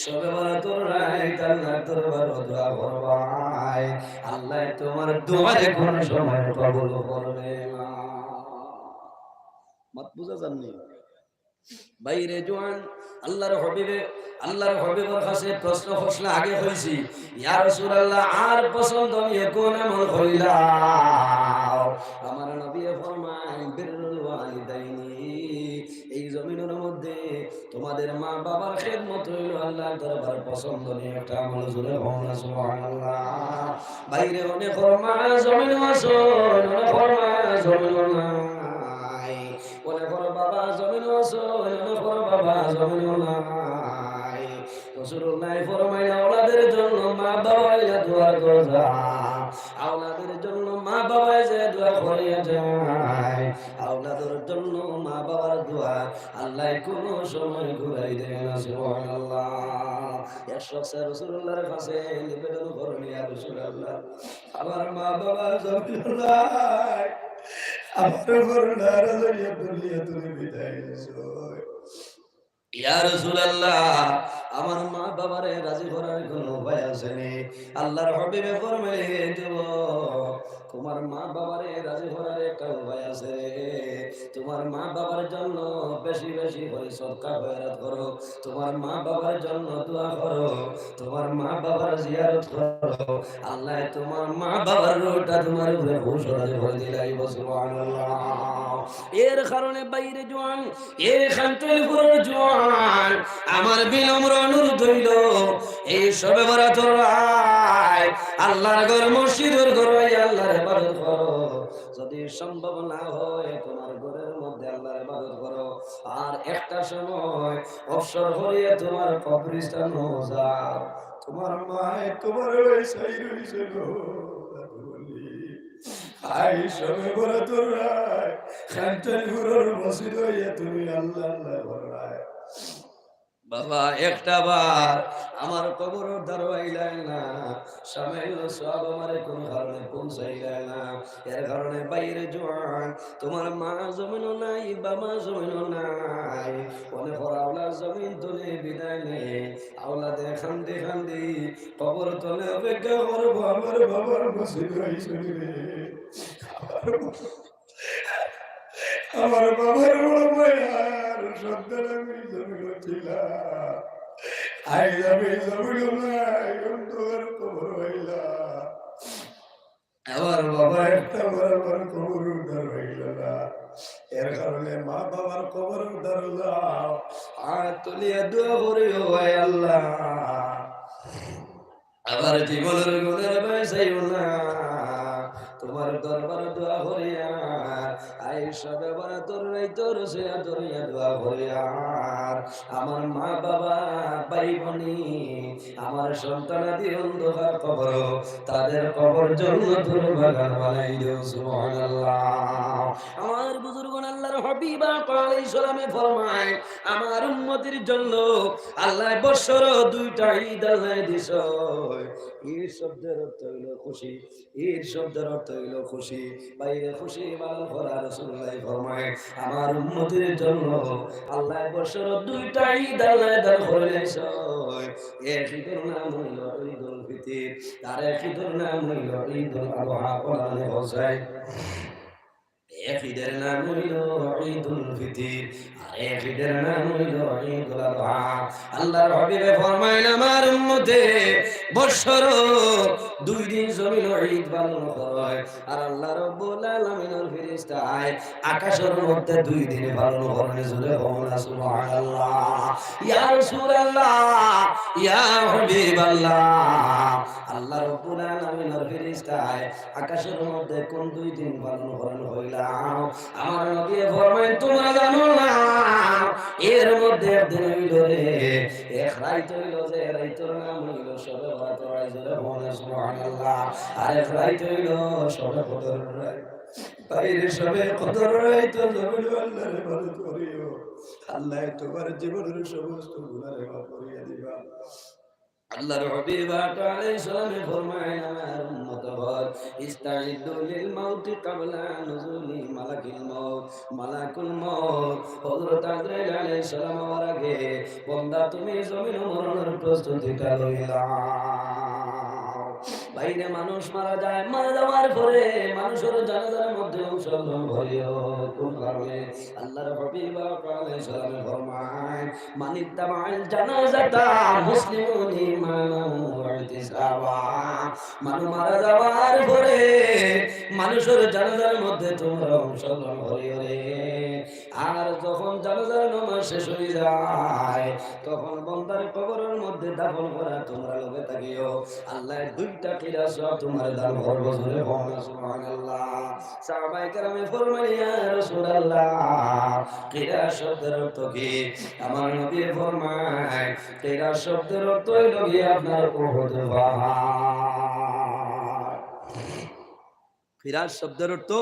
শবে বরাতর রাইত আল্লাহর দরবার দোয়া করবায়, আল্লাহ তোমার দোয়ারে কোনো সময় কবুল করবে না। মাত বুঝা যাননি? বাইরে জোয়ান, আল্লাহর হাবিবে, আল্লাহর হাবিবর কাছে প্রশ্ন করছলা, আগে কইছি, ইয়া রাসূলুল্লাহ, আর পছন্দনীয় কোন আমল কইলাও? আমার নবী ফরমায়, বিররুল ওয়ালিদাইনি, এই জমিনের মধ্যে তোমাদের মা বাবার খেদমত হইল আল্লাহর দরবার পছন্দনীয় একটা আমল। জোরে বলুন না, সুবহানাল্লাহ। বাইরে অনেক মা জমিন আছে, অনেক মা জমিন নাই। অনেক বাবা জমিন আছে, অনেক বাবা জমিন নাই। রাসূলুল্লাহ ফরমাইলা, আওলাদের জন্য মা বাবা হইলা দোয়ার দরজা। আওলাদের জন্য মা বাবা যে দোয়া করিয়া যায়, আওলাদের জন্য মা বাবার দোয়া আল্লাহ কোনো সময় ঘুরাই দেয় না। সুবহানাল্লাহ। এক শখসে রাসূলুল্লাহর কাছে নিবেদন করুন, ইয়া রাসূলুল্লাহ, আমার মা বাবা জমিন নাই, আমার করুণার জন্য দুনিয়া তুমি বিদায় নিছো। ইয়া রাসূলুল্লাহ, আমার মা বাবারে রাজি করার কোনো উপায় আছে নি? আল্লাহর হাবিবে ফরমাইলে, হে যুবক, তোমার মা বাবারে রাজি করার একটা উপায় আছে রে। তোমার মা বাবার জন্য বেশি বেশি করে সদকা খয়রাত করো, তোমার মা বাবার জন্য দোয়া করো, তোমার মা বাবার জিয়ারত করো। আল্লাহ তোমার মা বাবার রুহটা তোমার উপরে খুশ রাজি করে দিলাইব। সুবহানাল্লাহ। এর কারণে বাইরে জোয়ান, এর খানতইপুরের জোয়ান, আমার বিনম্র অনুরোধ হইল, এই শবে বরাতর রাইত আল্লাহর ঘর, মসজিদর ঘর, আল্লাহর ইবাদত করো। যত যদি সম্ভব না হয়, তোমার ঘরের মধ্যে আল্লাহর ইবাদত করো, আর একটা সময় অবসর করিয়া তোমার কবরস্থানো যাও। তোমার মায় তোমার ওই সাই রইছে গো। আই সবে বড় তোরাই, খানটাইপুরর মসজিদ হইয়া তুমি আল্লাহ আল্লাহ কররায়। বাবা, একটা বার আমার কবরর দ্বারো আইলায় না, সামান্য সওয়াব আমারে কোন কারণে পৌঁছাইলায় না। এর কারণে বাইরে জোয়ান, তোমার মা জমিনও নাই, বাবা জমিনও নাই, অনেক আওলাদ জমিন তনে বিদায় নেয়। আওলাদে কান্দি কান্দি কবর তনে অপেক্ষা করবো, আমার বাবার মসজিদ হইছে রে। আমার বাবার বড় মায়ার সন্তান আমি জমিন ছিলাম। আইজ আমি জমিন নাই, অন্ধকার কবর হইলাম। আমার বাবা একটা বার আমার কবর উদ্ধার হইল না। এর কারণে মা বাবার কবর উদ্ধার যাও, আর তুলিয়া দোয়া করিও, "ও আল্লাহ, আমার জীবনর গুনার বাঁচাইও না।" তোমার দরবার দোয়া করিয়ার, আই সবে বরাতর রাইতর সইয়া ধরিয়া দোয়া করিয়ার, আমার মা বাবা, ভাই বনি, আমার সন্তানাদি অন্ধকার কবর, তাদের কবর জন্নতুর বাগান বানাই দেও। সুবহানাল্লাহ। আমার বুজুর্গন, আল্লাহর হাবিব আলাইহিস সালামে ফরমায়, আমার উম্মতির জন্য আল্লাহ বছর দুইটা ঈদ আল্লাহ দিছে। ঈদ শব্দের অর্থ হইল খুশি, ঈদ শব্দের অর্থ হইল খুশি। বাইরে খুশি পালন করা। রাসূলুল্লাহ ফরমায়, আমার উম্মতির জন্য আল্লাহ বছর দুইটা ঈদ আল্লাহ দান করছে। এক ঈদের নাম হইল ঈদুল ফিতর, আর এক ঈদের নাম হইল ঈদুল আদহা। কোরআনে বলছে, এক ঈদের নাম হইল ঈদুল ফিতর, আর এক ঈদের নাম হইল ঈদুল আদহা। আল্লাহর হাবিবে ফরমাইন, আমার উম্মতে বছর দুই দিন জমিন ঈদ পালন করে, আর আল্লাহ রাব্বুল আলামিনের ফেরেশতায় আকাশের মধ্যে দুই দিন পালন করে। জোরে কও না সুবহানাল্লাহ। ইয়া রাসূলুল্লাহ, ইয়া হাবিবাল্লাহ, আল্লাহ রাব্বুল আলামিনের ফেরেশতায় আকাশের মধ্যে কোন দুই দিন পালন করেন কইলাম? আমার নবী ফরমাইন, তোমরা জানো না, এর মধ্যে একদিন হইল রে, এক রাইত হইল, যে রাইতর নাম হইল শবে বরাত রাইত। জোরে বলো সুবহানাল্লাহ। আর এক রাইত হইল শবে কদর রাইত। বাইরে শবে কদর রাইত জমিন আল্লাহর ইবাদত করিও। আল্লাহ তোমার জীবনের সমস্ত গুনাহ মাফ করিয়া দিবা। আল্লাহর হাবিব আলাইহিস সালামে ফরমায়, আমার উম্মত হল, ইস্তাইদ্দু লিল মাউতি ক্বাবলা নুজুলি মালাকিল মাউত। মালাকুল মাউত হযরত আজরাইল আলাইহিস সালাম আওয়ার আগে, বন্দা, তুমি জমিন মরণের প্রস্তুতিটা লইলাও। বাইরে মানুষ মারা যায়, মারা যাওয়ার পরে মানুষের জানাজার মধ্যে অংশগ্রহণ করিও। কোন কারণে? আল্লাহর হাবিব আলাইহিস সালামে ফরমায়, মানিত্তাবাআল জানাজাতা মুসলিমান ঈমানান ওয়া ইহতিসাবা। মানুষ মারা যাওয়ার পরে মানুষের জানাজার মধ্যে তোমরা অংশগ্রহণ করিও রে। আর যখন জানাজার নামাজ শেষ হয়ে যায়, তখন বন্দার কবরের মধ্যে দাফন করা তোমরা লগে থাকিও। আল্লাহ দুইটা কিরাত সওয়াব তোমার দান করবো। জোরে বলো সুবহানাল্লাহ। সাহাবায়ে কেরামে ফরমায়, ইয়া রাসূলুল্লাহ, কিরাত শব্দের অর্থ কি? আমার নবী ফরমায়, কিরাত শব্দের অর্থ হইল গিয়ে আপনার উহুদ পাহাড়। কিরাত শব্দের অর্থ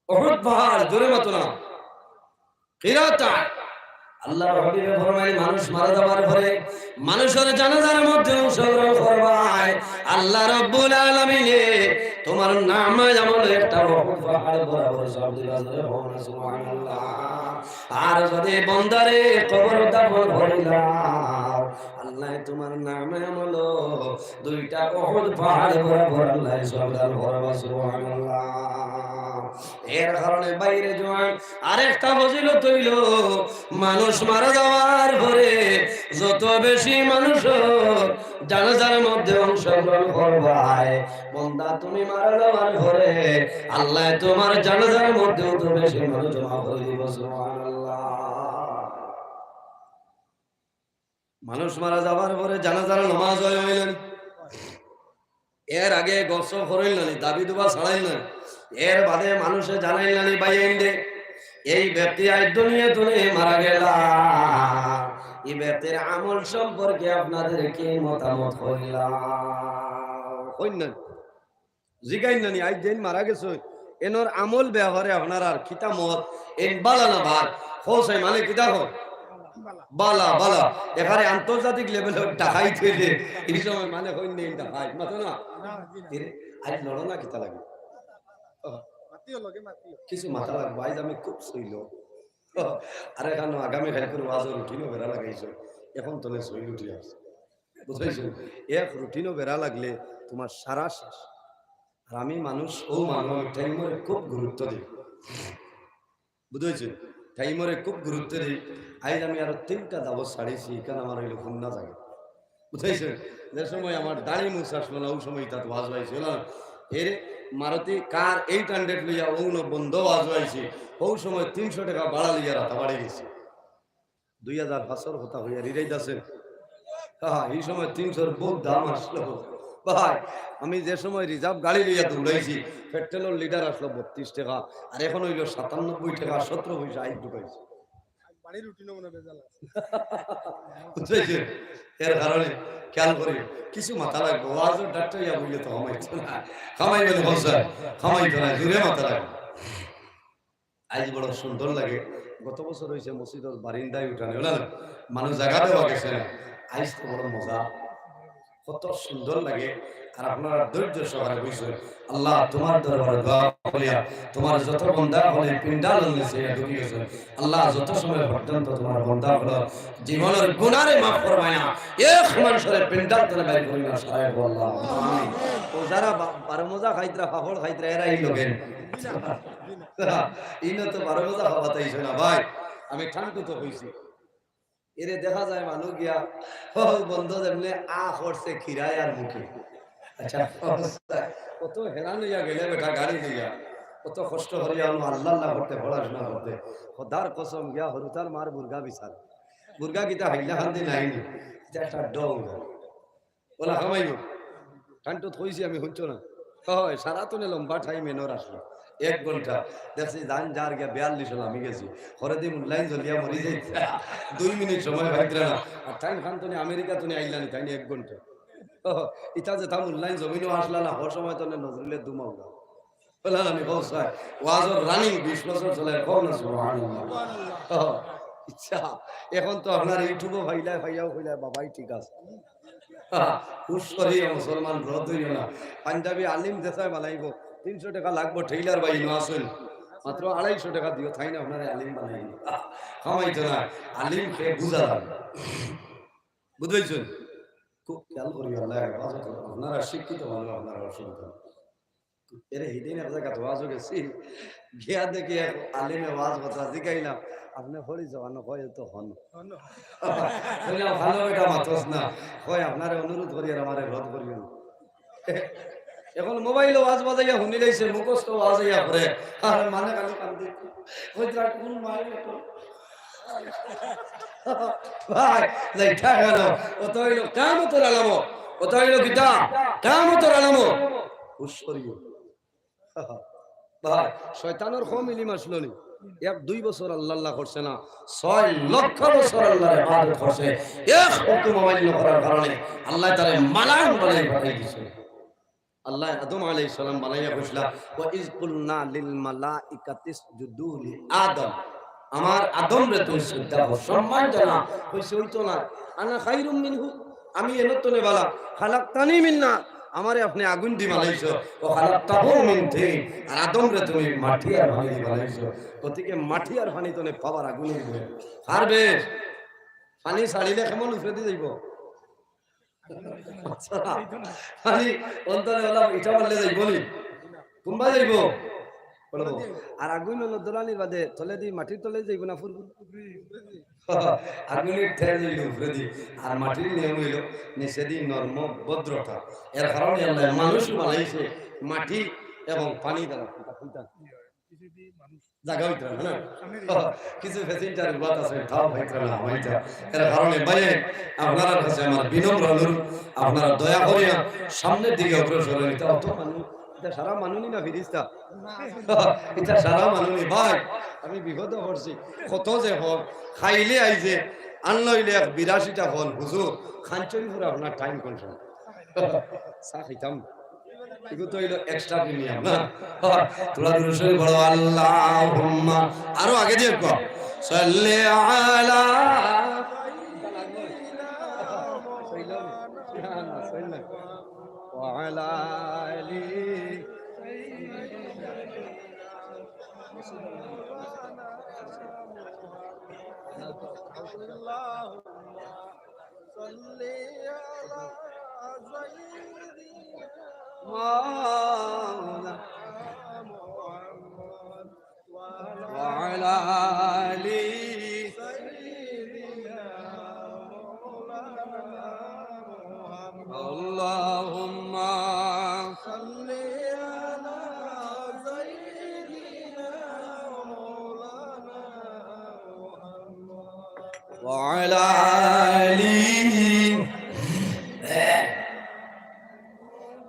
উহুদ পাহাড়। জোরে মাতো না। কিরাতা। আল্লাহর হাবিবে ফরমায়, মানুষ মারা যাওয়ার পরে মানুষের জানাজার মধ্যে অংশগ্রহণ করবায়, আল্লাহ রাব্বুল আলামিনে তোমার নামায় আমলে একটা উহুদ পাহাড় বরাবর সওয়াব দিবা। জোরে বলো সুবহানাল্লাহ। আর যদি বন্দারে কবর দাফন করিলাও, আল্লাহ তোমার নামায় আমলো দুইটা উহুদ পাহাড় বরাবর আল্লাহ সওয়াব দান করবা। সুবহানাল্লাহ। এর কারণে বাইরে জোয়ান আরেকটা ফজিলত হইল, মানুষ মারা যাওয়ার পরে যত বেশি মানুষ জানাজার মধ্যে অংশগ্রহণ করবায়, বন্দা তুমি মারা যাওয়ার পরে আল্লাহ তোমার জানাজার মধ্যে অত বেশি মানুষ জমা করে দিব। সুবহানাল্লাহ। মানুষ মারা যাওয়ার পরে জানাজার নামাজ হয়, হয় না? এর আগে গোসল করাইল না, দাবি দুবা ছাড়াইল না। এর বাদে মানুষে জানাইলা নি, ভাইয়াইন রে, এই ব্যক্তি আইজ দুনিয়া থনে মারা গেলা, এই ব্যক্তির আমল সম্পর্কে আপনাদের কি মতামত কইলা? কইন না, জিগাইন না নি, আইজ যেইন মারা গেছে, এনর আমল ব্যাপারে আপনারার কিতা মত? এইন বালা না বাদ? কও চাই, মানে কিতা কও? বালা, বালা। এবারে আন্তর্জাতিক লেভেলে ডাকাইত অইলে, এই সময় মানে কইন না, এইন ডাকাইত, মাতো না? এরে, আইজ লড়ো না কিতা লাগে? কিছু মাতা লাগবো, আইজ আমি খুব সইল। আরে কেন আগামী কালকের ওয়াজর রুটিনও বেড়া লাগাইছো, এখন তলে সইল উঠি আসছে, বুঝাইছো? এক রুটিনও বেড়া লাগলে তোমার সারা শেষ। আর আমি মানুষ, ও মানুষ, আমি টাইমরে খুব গুরুত্ব দিই, বুঝাইছো? টাইমরে খুব গুরুত্ব দিই। আইজ আমি আরো তিনটা দাবত ছাড়িছি, এখানে আমার হইলো হুন্না জায়গা, বুঝাইছো? যে সময় আমার দাড়ি মুছ আসলো না, ওই সময় তাত ওয়াজ হয়েছিল। এর মারুতি কার এইট হান্ড্রেড লইয়া ওন বন্ধ ওয়াজ হয়েছি, ওই সময় তিনশো টাকা ভাড়া লইয়া রাতাবাড়ি গেছি। দুই হাজার পাঁচশোর কথা হইয়া রিরাইত আছে। হ্যাঁ, এই সময় তিনশোর বহুত দাম আসলো। ভাই, আমি যে সময় রিজার্ভ গাড়ি লইয়া দৌড়াইছি, পেট্রোলের লিটার আসলো বত্রিশ টাকা, আর এখন হইলো সাতানব্বই টাকা সতেরো পয়সা আইজ ঢুকাইছি। বাড়ির রুটিনও মনে বেজাল আছে। বুঝাইছো? এর কারণে খেয়াল করি, কিছু মাতা লাগবো। ওয়াজর ডাক্তার ইয়া বললে তো কামাইতো না, কামাই বলে বলছে, কামাইতো না, জুরে মাতা লাগবো। আইজ বড় সুন্দর লাগে। গত বছর হইছে মসজিদর বারিন্দায় উঠানে, বুঝলা না? মানুষ জাগা দেওয়া গেছে না। আইজ তো বড় মজা, কত সুন্দর লাগে। আর আপনারা ধৈর্য সহকারে বইছেন। আল্লাহ, তোমার দরবারে দোয়া করিয়া, তোমার যত বন্দা হলে পিন্ডাল হলে সে ঢুকে গেছে। আল্লাহ, যত সময় পর্যন্ত তোমার বন্দা হলো জীবনের গুনারে মাফ করবায় না, এক মানুষের পিন্ডাল তনে বাইর করি না, সাহেব আল্লাহ। ও যারা বা-, বারো মজা খাইতরা, ফাফড় খাইতরা, এরাই লোকেন। ইনো তো বারো মজা খাওয়া তাইছে না ভাই, আমি ঠান্ডু তো হইছি। এরে দেখা যায় মানুষ গিয়া, ও বন্ধ যেমনে আ করছে খিরায় আর মুখে। আচ্ছা, অবস্থা, কত হেরান হইয়া গেলে বেটা গাড়ি লইয়া, কত কষ্ট করিয়া আনো আল্লাহ আল্লাহ করতে, পড়াশোনা করতে। খোদার কসম গিয়া হরুতার মার বুর্গা বিচার। বুর্গা কিতা হাইলা খান্দি নাইনি, এটা একটা ডং। ওলা কামাইব। কান্টত কইছি আমি, শুনছো না? হয়, সারাতনে লম্বা টাইম এনর আসলো। এক ঘন্টা। দেখছি, জান যার গিয়া বিয়াল্লিশ হল, আমি গেছি। হরে দি মুল্লাইন জ্বলিয়া মরি যাইতা। দুই মিনিট সময় পাইতরা না। আর টাইম খান তনে আমেরিকা তনে আইলানি, তাইন এক ঘন্টা। ও, ইতা যেতা মুল্লাইন জমিনও আসলা না, হর সময় তনে নজরুলের দুমাউলা। বললাম আমি, "ও স্যার, ওয়াজর রানিং বিশ বছর চলে, কও না সুবহানাল্লাহ।" ও, ইচ্ছা, এখন তো আপনার YouTube-ও ফাইলায়, ফাইয়াও ফাইলায়, বাবাই ঠিক আছে। হুশ করি মুসলমান রদ হইও না। পাঞ্জাবি আলিম দেশায় বানাইব, তিনশো টাকা লাগবো, টেইলার ভাই ইনো আছইন, মাত্র আড়াইশো টাকা দিও, তাইন আপনারে আলিম বানাইব। কামাইতো না, আলিম কে বুঝা লাগে। বুঝাইছইন? খুব খেয়াল করি, আল্লাহ হেফাজত করুন। আপনারা শিক্ষিত মানুষ, আপনারা অসুবিধা নেই। এরে হিদিন এক জায়গাত ওয়াজও গেছি, গিয়া দেখি এক আলিমে ওয়াজ কথা জিগাইলাম, "আপনে পড়িছো?" "আনো।" কয়, "তো হন।" কইলাম, "ভালো বেটা মাতস না।" কয়, "আপনারে অনুরোধ করি আর আমারে রদ করিও না।" এখন মোবাইলো ওয়াজ বাজাইয়া হুনি লাইছে, মুখস্থ ওয়াজ ইয়া করে, আর মানে খালি কান্দে। কইতরা কোন মায়ের মতো? ভাই, যাইতা গেল। অত হইল কিয়ামতর আলামত। অত হইল কিতা? কিয়ামতর আলামত। হুশ করিও। ভাই, শয়তানর কম ইলিম আসলো নি। এক দুই বছর আল্লাহ আল্লাহ করছে না, ছয় লক্ষ বছর আল্লাহর ইবাদত করছে। এক হুকুম অমান্য করার কারণে আল্লাহ তারে মালান বানাই পাঠাই দিছে। আল্লাহ আদম আলাইহিস সালাম বানাইয়া কইছলা, "ওয়া ইজ কুলনা লিল মালাইকাতি ইসজুদু লি আদম।" আমার আদমরে তুমি সিজদা কর, সম্মান জানা। কইছে, "অইতো না, আনা খাইরুম মিনহু, আমি এনর তনে বালা, খালাকতানি মিন নার, আমারে আপনে আগুন দি বানাইছো, ওয়া খালাকতাহু মিন তিন, আর আদমরে তুমি মাটি আর পানি দি বানাইছো।" গতিকে মাটি আর পানি তনে পাওয়ার আগুন অইবো। পারবে? পানি ছাড়িলে কেমন উপরেদি যাইবো? আচ্ছা, খালি অন্তরে ওলা ইটা মারলে যাইবো নি? কুনবা যাইবো? পড়বো। আর আগুন হলো দোলানির বাদে তলেদি, মাটির তলে যাইবো না ফুরফুর? আগুনের ঠেল হইল উপরেদি, আর মাটির নিয়ম হইল নিচেদি নরম ভদ্রতা। এর কারণে আল্লাহ মানুষ বানাইছে মাটি এবং পানি দ্বারা। জাগা অইতো না, না? কিছু প্যাসেঞ্জার উবাত আছে, তাও অইতো না, অইতো। এর কারণে ভাই, আপনারার কাছে আমার বিনম্র অনুরোধ, আপনারা দয়া করিয়া সামনের দিকে অগ্রসর হইতা। অত মানুষ ইটা সারা মানুনি না ফিরিস্তা? ইটা সারা মানুনি ভাই। আমি বিপদো পড়ছি। কত যে হক, খাইলে আইছে, আনলইলে এক বিরাশিটা ফল, হুজুর, খানচনপুর আপনার টাইম কোন সময়? চা খাইতাম। এগুলো তো হইলো এক্সট্রা প্রিমিয়াম, না? তোরা দুরূদ শরীফ পড়ো, আল্লাহুম্মা। আরো আগে দিয়ে কও, সাল্লি আলা ওয়া আলা আলি صل على سيدنا مولانا محمد وعلى آل سيدنا مولانا محمد. اللهم صل على سيدنا مولانا محمد وعلى آل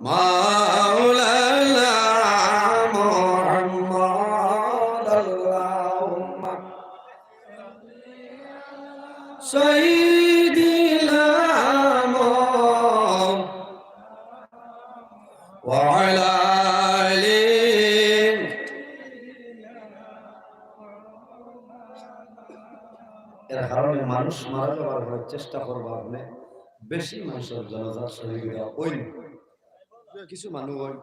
مولانا محمد. اللهم سيدنا محمد وعلى آل. এর কারণে মানুষ মারা যাওয়ার পরে চেষ্টা করবা আপনি বেশি মানুষের জানাজার শরীর অইন। কিছু মানুষ অইন,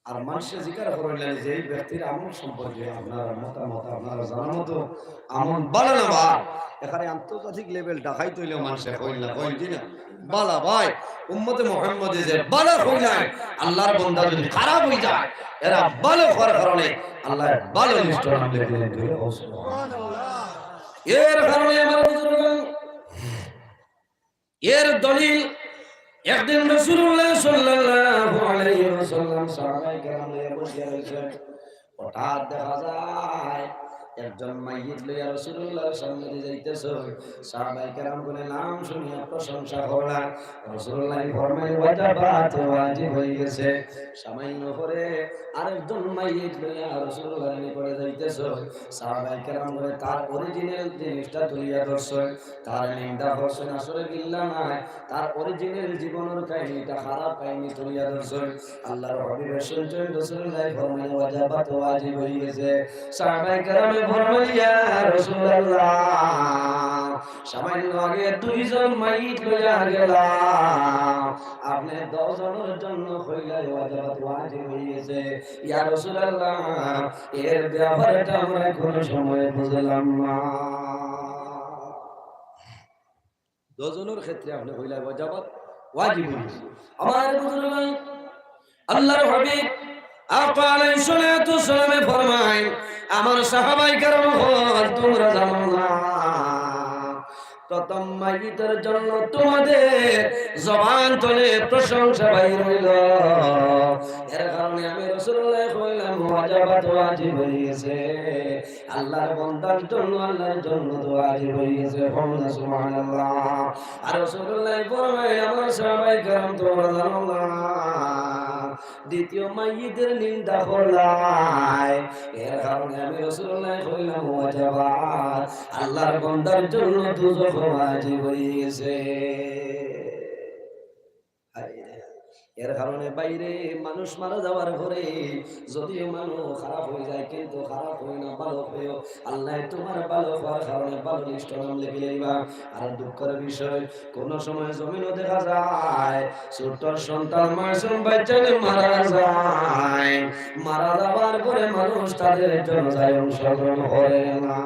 আর মানুষে জিকার করইন যে এই ব্যক্তির আমল সম্পর্কে আপনার মতামত, আপনার জানা মতো আমল ভালা না বা? এখানে আন্তর্জাতিক লেভেল ডাকাইত অইলেও মানুষে কইল না, কইল কি না? ভালা ভাই, উম্মতে মুহাম্মদে যে ভালা কইলায়, আল্লাহর বন্দা যদি খারাপ অই যায়, এরা ভালা কওয়ার কারণে আল্লাহ ভালা লিস্টো নাম লেখে দেন। এর কারণে আমার বুজুর্গ, এর দলিল, একদিন রাসূলুল্লাহ সাল্লাল্লাহু আলাইহি ওয়াসাল্লাম সাহাবায়ে কেরাম লইয়া বসিয়া রইছইন। হঠাৎ দেখা যায় একজন মাইয়িত লইয়া রাসূলুল্লাহর সামনে দিয়া যাইতেছইন। সাহাবায়ে কেরামগণে নাম শুনিয়া প্রশংসা করলা। রাসূলুল্লাহ ফরমাইন, "ওয়াজাবাত, ওয়াজিব অই গেছে।" সামান্য পরে আরেকজন মাইয়িত লইয়া রাসূলুল্লাহর নিকটে যাইতেছইন। সাহাবায়ে কেরামগণে তার অরিজিনাল জিনিসটা তুলিয়া ধরছইন। তার নিন্দা করছইন, আসলে গিল্লা নায়, তার অরিজিনাল জীবনর কাহিনীটা, খারাপ কাহিনী তুলিয়া ধরছইন। আল্লাহর হাবিবে শুনছইন, রাসূলুল্লাহ ফরমাইন, "ওয়াজাবাত, ওয়াজিব অই গেছে।" সাহাবায়ে কেরামে ফরমাইন, "ইয়া রাসূলুল্লাহ, সামান্য আগে দুইজন মাইয়িত লইয়া গেলাম, আপনে দশ জনর জন্য কইলা ওয়াজাবাত, ওয়াজিব অই গেছে। ইয়া রাসূলুল্লাহ, এর ব্যাপারটা আমরা কোনো সময় বুঝলাম না।" দশ জনর ক্ষেত্রে আপনে কইলা ওয়াজাবাত, ওয়াজিব অই গেছে। আমার বুজুর্গ, আল্লাহর হাবিব আকা আলাইহিস সালাতু ওয়াস সালামে ফরমাইন, আমার সাহাবায়ে কেরাম অকল, তুমরা জানো না, প্রথম মাইয়িতর জন্য তোমাদের জবান তনে প্রশংসা বাইর অইলো। এর কারণে আমি রাসূলুল্লাহ কইলাম, ওয়াজাবাত, ওয়াজিব অই গেছে। আল্লাহর বন্দার জন্য আল্লাহর জন্য তো ওয়াজিব অই গেছে। কও না সুবহানাল্লাহ। আর রাসূলুল্লাহ ফরমাইন, আমার সাহাবায়ে কেরাম, তুমরা জানো না, দ্বিতীয় মাইয়িতর নিন্দা করলায়, এর কারণে আমি রাসূলুল্লাহ কইলাম, ওয়াজাবাত, আল্লাহর বন্দার জন্য দুজখ ওয়াজিব অই গেছে। হায় রে। এর কারণে ভাইরে, মানুষ মারা যাওয়ার পরে যদিও মানুষ খারাপ অই যায়, কিন্তু খারাপ অইও না, ভালা অইও। আল্লায় তুমার ভালা অওয়ার কারণে ভালা লিস্টো নাম লেখি লইবা। আর দুঃখর বিষয়, কোন সময় জমিনো দেখা যায় ছোট সন্তান, মাসুম বাচ্চা নিয়া মারা যায়, মারা যাওয়ার পরে মানুষ তাদের জানাজায় অংশগ্রহণ করে না।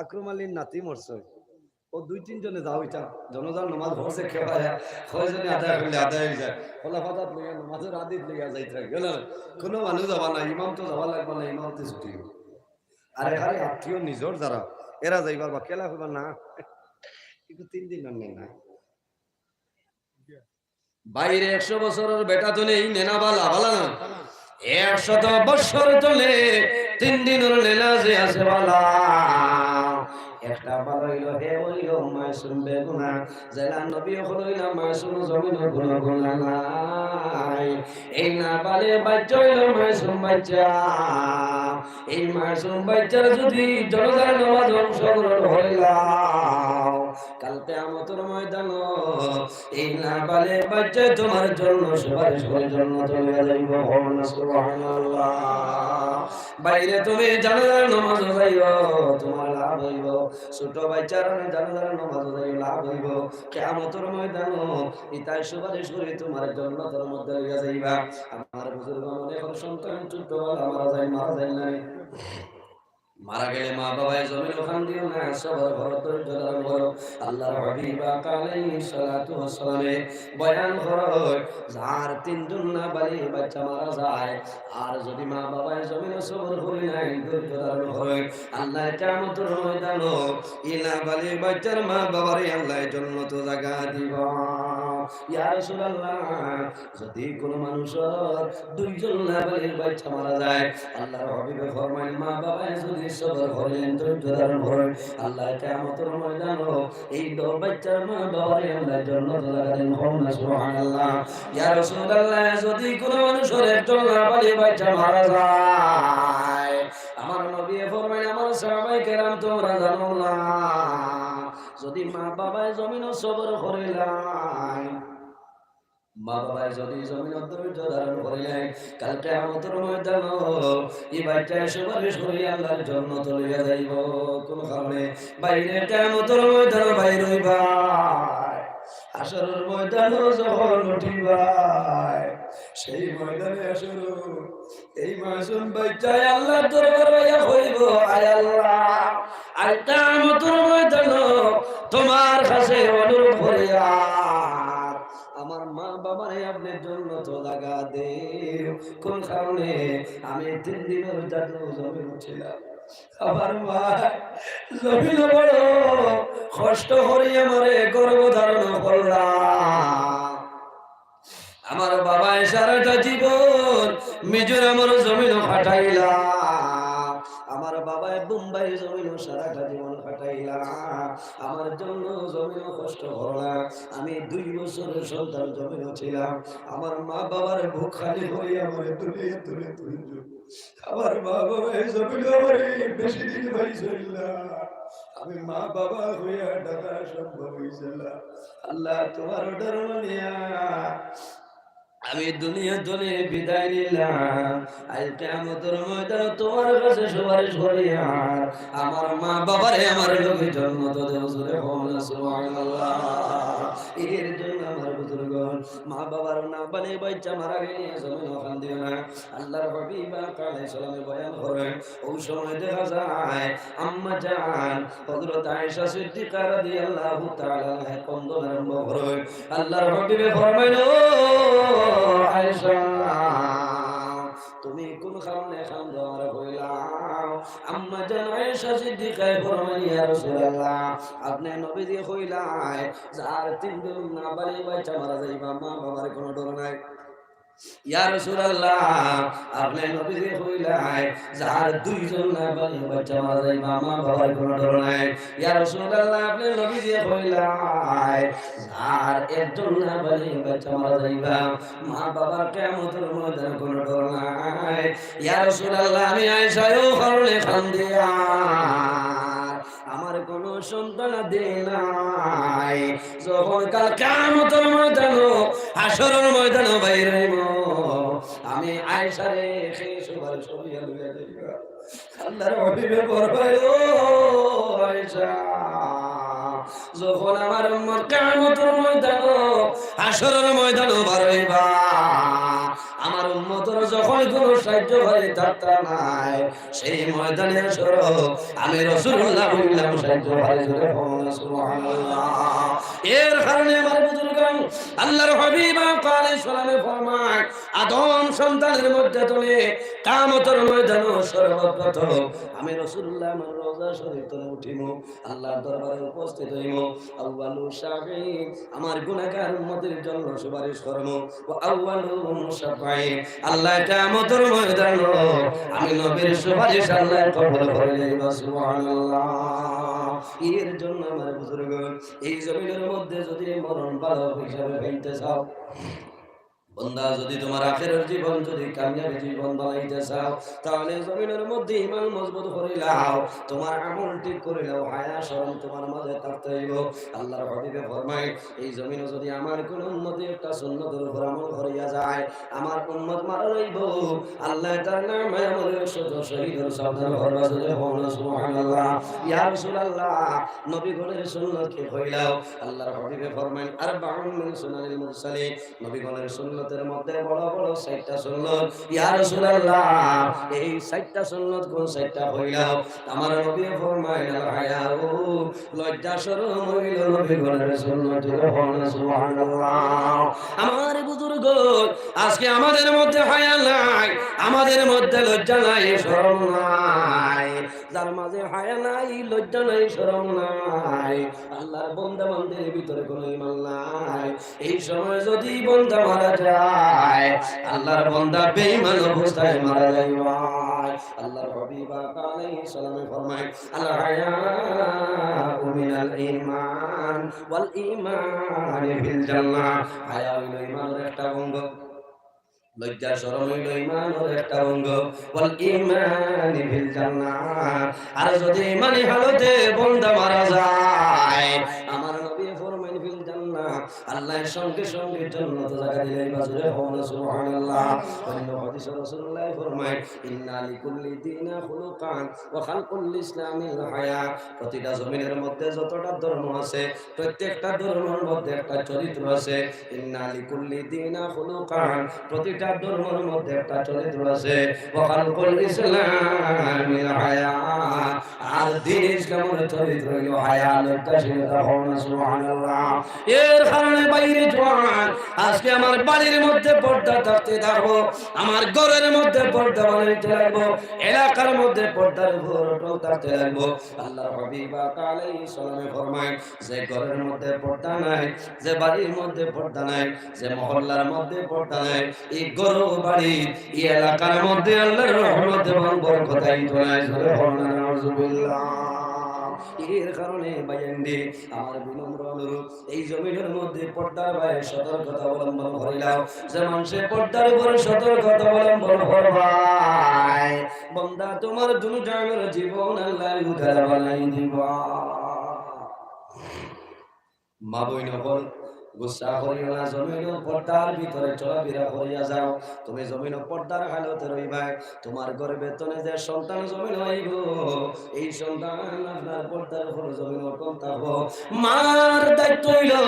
আকরম আলীর নাতি মরছে, ও দুই তিনজনে যাও, ইটা জানাজার নামাজ পড়ছে, কে পারে, কয়জনে আদায় করলে আদায় অই যায়। খোলাফাদাত লইয়া, নামাজর আদিত লইয়া যাইতে গেল, কোনো মানুষ যাবা না, ইমাম তো যাওয়া লাগবে না, ইমাম তো ছুটি। আর এখানে আত্মীয় নিজর যারা, এরা যাইবার বা কেলা হইবার না, কিন্তু তিন দিন আর নেই না। ভাইরে, একশো বছরর বেটা তনে ই নেনা ভালা, ভালা না? একশত বছর তনে তিন দিনর নেনা যে আছে ভালা। এক একটা ভালো অইলো, হে অইলো মাসুম বেগুনা। যেলা নবী অকল অইলা মাসুম, জমিনো কুনু গুনা নাই। এই নাবালিগ বাইচ্চা অইলো মাসুম বাইচ্চা। এই মাসুম বাইচ্চার যুদি জানাজার নামাজো অংশগ্রহণ অইলাও, কাল কিয়ামতর ময়দানো এই নাবালিগ বাইচ্চায় তুমার জন্য সুপারিশ করি জান্নাতো লইয়া যাইবো। কও না সুবহানাল্লাহ। ভাইরে, তুমি জানাজার নামাজো যাইও, তুমার লাভ অইবো। ছোট বাইচ্চার জানাজার নামাজো যাইও, লাভ অইবো। কিয়ামতর ময়দানো ইতায় সুপারিশ করি তুমার জান্নাতর মধ্যে লইয়া যাইবা। আমার বুজুর্গ, মনে করো সন্তান ছোটবেলা মারা যায়, মারা যায় না? মারা গেলে মা বাবায় জমিনো কান্দিও না, সবর করো, ধৈর্য ধারণ করো। আল্লাহর হাবিব আকা আলাইহিস সালাতু ওয়াস সালামে বয়ান করো, যার তিনজন নাবালিগ বাইচ্চা মারা যায়, আর যুদি মা বাবায় জমিনো সবর করি নাই, ধৈর্য ধারণ করে, আল্লায় কিয়ামতর ময়দানো ই নাবালিগ বাইচ্চার মা বাবারে আল্লায় জান্নাতো জাগা দিবা। ইয়া রাসূলুল্লাহ, যুদি কুনু মানুষর দুইজন নাবালিগ বাইচ্চা মারা যায়, আল্লাহর হাবিবে ফরমাইন, মা বাবায় যুদি সবর করইন, ধৈর্য ধারণ করইন, আল্লায় কিয়ামতর ময়দানো এই দুই বাইচ্চার মা বাবারে আল্লায় জান্নাতো জাগা দেইন। কও না সুবহানাল্লাহ। ইয়া রাসূলুল্লাহ, যুদি কুনু মানুষর একজন নাবালিগ বাইচ্চা মারা যায়, আমার নবীয়ে ফরমাইন, আমার সাহাবায়ে কেরাম, তুমরা জানো না, যুদি মা বাবায় জমিনো সবর করিলাইন, মা বাবায় যুদি জমিনো ধৈর্য ধারণ করিলাইন, কাল কিয়ামতর ময়দানো ই বাইচ্চায় সুপারিশ করি আল্লাহর জান্নাতো লইয়া যাইবো। কুন কারণে? ভাইরে, কিয়ামতর ময়দানো ভাইর অইবায়, হাশরর ময়দানো যখন উঠিবায়, সেই ময়দানে হাশরো এই মাসুম বাইচ্চায় আল্লাহর দরবারো আইয়া কইবো, আয় আল্লাহ, আইজ কিয়ামতর ময়দানো তুমার কাছে অনুরোধ করিয়ার, আমার মা বাবারে আপনে জান্নাতো জাগা দেও। কুন কারণে? আমি তিন দিনর জাদু জমিনো ছিলাম। আমার মায় জমিনো বড় কষ্ট করি আমারে গর্ভ ধারণ করলা। আমার বাবায় সারাটা জীবন মিজোরামর জমিনো কাটাইলা। আমার বাবায় বোম্বাই জমিনো সারাটা জীবন কাটাইলা। আমার জন্য জমিনো কষ্ট করলা। আমি দুই বছরর সন্তান জমিনো ছিলাম। আমার মা বাবার বুক খালি করি আমারে তুলে তুলে তুলছো। আমার মা বাবায় জমিনো আমারে বেশি দিন পাইছইন না। আমি মা বাবা অইয়া ডাকা সম্ভব অইছে না। আল্লাহ, তুমার অর্ডার মানিয়া আমি দুনিয়া থনে বিদায় নিলাম। আইজ কিয়ামতর ময়দানো তুমার কাছে সুপারিশ করিয়ার আমার মা বাবারে আমার লগে জান্নাতো দেও। জোরে কও না সুবহানাল্লাহ। এর জন্য আমার বুজুর্গ, মা বাবার নাবালিগ বাইচ্চা মারা গেলে জমিনো কান্দিও না। আল্লাহর হাবিব আকা আলাইহিস সালামে বয়ান করইন, অউ সময় দেখা যায় আম্মা জান হযরত আয়েশা সিদ্দিকা রাদিয়াল্লাহু তাআলা আনহা কান্দন আরম্ভ করইন। আল্লাহর হাবিবে ফরমাইন, "ও আয়েশা, তুমি কুন কারণে কান্দো আমারে কইলাও?" আম্মা জান আয়েশা সিদ্দিকায় ফরমাইন, "ইয়া রাসূলুল্লাহ, আপনে নবীজিয়ে কইলাইন, যার তিনজন নাবালিগ বাইচ্চা মারা যাইবা, মা বাবার কুনু ডর নাই।" ইয়া রাসূলুল্লাহ, আপনে নবীজিয়ে কইলাইন, যার দুইজন নাবালিগ বাইচ্চা মারা যাইবা, মা বাবার কুনু ডর নাই। ইয়া রাসূলুল্লাহ, আপনে নবীজিয়ে কইলাইন, যার একজন নাবালিগ বাইচ্চা মারা যাইবা, মা বাবার কিয়ামতর ময়দানো কুনু ডর নাই। ইয়া রাসূলুল্লাহ, আমি আয়েশায় অউ কারণে কান্দিয়ার। আমার কুনু সন্তানাদি নাই। যখন কাল কিয়ামতর ময়দানো, হাশরর ময়দানো বাইর অইমু, আমি আয়েশারে কে সুপারিশ করিয়া লইয়া যাইবা? আল্লাহর হাবিবে ফরমাইন, "ও আয়েশা, যখন আমার উম্মত কিয়ামতর ময়দানো, হাশরর ময়দানো বার অইবা, আমার উম্মতর যখন কুনু সাহায্যকারী থাকতা নায়, সেই ময়দানে হাশরো আমি রাসূলুল্লাহ অইলাম সাহায্যকারী।" জোরে কও না সুবহানাল্লাহ। এর কারণে আমার বুজুর্গান, আল্লাহর হাবিব আকা আলাইহিস সালামে ফরমাইন, আদম সন্তানর মধ্য থনে কিয়ামতর ময়দানো সর্বপ্রথম আমি রাসূলুল্লাহ আমার রওজা শরীফ থনে উঠিমু, আল্লাহর দরবারে উপস্থিত অইমু। আউয়ালু শাফিঈন, আমার গুনাহগার উম্মতর জন্য সুপারিশ করমু। ওয়া আউয়ালু মুশাফফাইন, আল্লাহ কিয়ামতর ময়দানো আমি নবীর সুপারিশ আল্লাহ কবুল করি লইবা। সুবহানাল্লাহ। এর জন্য আমার বুজুর্গ, এই জমিনর মধ্যে যদি মরণ ভালা হিসাবে পাইতে চাও, বন্দা, যদি তুমার আখেরর জীবন যদি কামিয়াবি জীবন বানাইতে চাও, তাইলে জমিনর মধ্যে ইমান মজবুত করিলাও, তুমার আমল ঠিক করিলাও, হায়া শরম তুমার মাঝে থাকতে অইবো। আল্লাহর হাবিবে ফরমায়, এই জমিনো যদি আমার কুনু উম্মতি একটা সুন্নতর উপর আমল করিয়া যায়, আমার উম্মত মারা যাইবো, আল্লাহ তার নাম আমলে শত শহীদর সর্দার করবা। জোরে কও না সুবহানাল্লাহ। ইয়া রাসূলুল্লাহ, নবীগণের সুন্নত কি কইলাও? আল্লাহর হাবিবে ফরমাইন, আরবাউন মিন সুনানিল মুরসালিন, নবীগণের সুন্নতের মধ্যে বড় বড় চাইরটা সুন্নত। ইয়া রাসূলুল্লাহ, এই চাইরটা সুন্নত কোন চাইরটা কইলাও? আমার নবী ফরমাইন, আল হায়াউ, লজ্জা শরম অইলো নবীগণের সুন্নত। জোরে কও না সুবহানাল্লাহ। আমার বুজুর্গ, আজকে আমাদের মধ্যে হায়া নাই, আমাদের মধ্যে লজ্জা নাই, শরম নাই। যার মাঝে হায়া নাই, লজ্জা নাই, শরম নাই, আল্লাহর বন্দা বান্দির ভিতরে কোনো ইমান নাই, এই সময় যদি বন্দা মারা যায়, আল্লাহর বন্দা বেঈমান অবস্থায় মারা যায়। আল্লাহর হাবিব পাক আলাইহিস সালামে ফরমায়, আল হায়াউ মিনাল ঈমান ওয়াল ঈমানি ফিল জান্নাহ। হায়া অইলো ঈমানর একটা অঙ্গ, লজ্জা শরম অইলো ঈমানর একটা অঙ্গ। ওয়াল ঈমানি ফিল জান্নাহ। আর যদি ইমানি হালতে বন্দা মারা যায়, আমার নবী ফরমাইন ফিল জান্নাহ, আল্লাহ সঙ্গে সঙ্গে জান্নাত জাগা দিলাইবা। জোরে কও না সুবহানাল্লাহ। অন্য হাদিসে রাসূলুল্লাহ ফরমায়, ইন্না লিকুল্লি দীনা খুলুকান ওয়া খালকুল ইসলামিল হায়া। প্রতিটা জমিনের মধ্যে যতটা ধর্ম আছে, প্রত্যেকটা ধর্মের মধ্যে একটা চরিত্র আছে। ইন্না লিকুল্লি দীনা খুলুকান, প্রতিটা ধর্মের মধ্যে একটা চরিত্র আছে। ওয়া খালকুল ইসলামিল হায়া, আর দ্বীন ইসলামের চরিত্র অইলো হায়া, লজ্জাশীলতা। কও না সুবহানাল্লাহ। এর কারণে ভাইরে জোয়ান, আজকে আমার বাড়ির মধ্যে পর্দা থাকতে থাকবো, আমার ঘরের মধ্যে পর্দা বানাইতে লাগবো, এলাকার মধ্যে পর্দার উপর অটল থাকতে লাগবো। আল্লাহর হাবিব পাক আলাইহিস সালামে ফরমায়, যে ঘরের মধ্যে পর্দা নাই, যে বাড়ির মধ্যে পর্দা নাই, যে মহল্লার মধ্যে পর্দা নাই, এই ঘর বাড়ি, এই এলাকার মধ্যে আল্লাহর রহমত এবং বরকত আইতো নায়। জোরে কও না নাউজুবিল্লাহ। এর কারণে ভাইয়াইনরে, আমার বিনম্র অনুরোধ, এই জমিনের মধ্যে পর্দার বায় সতর্কতা অবলম্বন করিলাও। যে মানষে পর্দার উপরে সতর্কতা অবলম্বন করবায়, বন্দা, তুমার দুনিয়ার জীবন আল্লাহ উজালা বানাই দিবা। মা বইন অকল, গুসা করিও না, জমিনো পর্দার ভিতরে চলাফেরা করিয়া যাও। তুমি জমিনো পর্দার হালতে রইবায়, তুমার গর্ভে তনে যে সন্তান জমিনো আইবো, এই সন্তান আপনার পর্দার উপরে জমিনো অটল থাকবো। মার দায়িত্ব অইলো,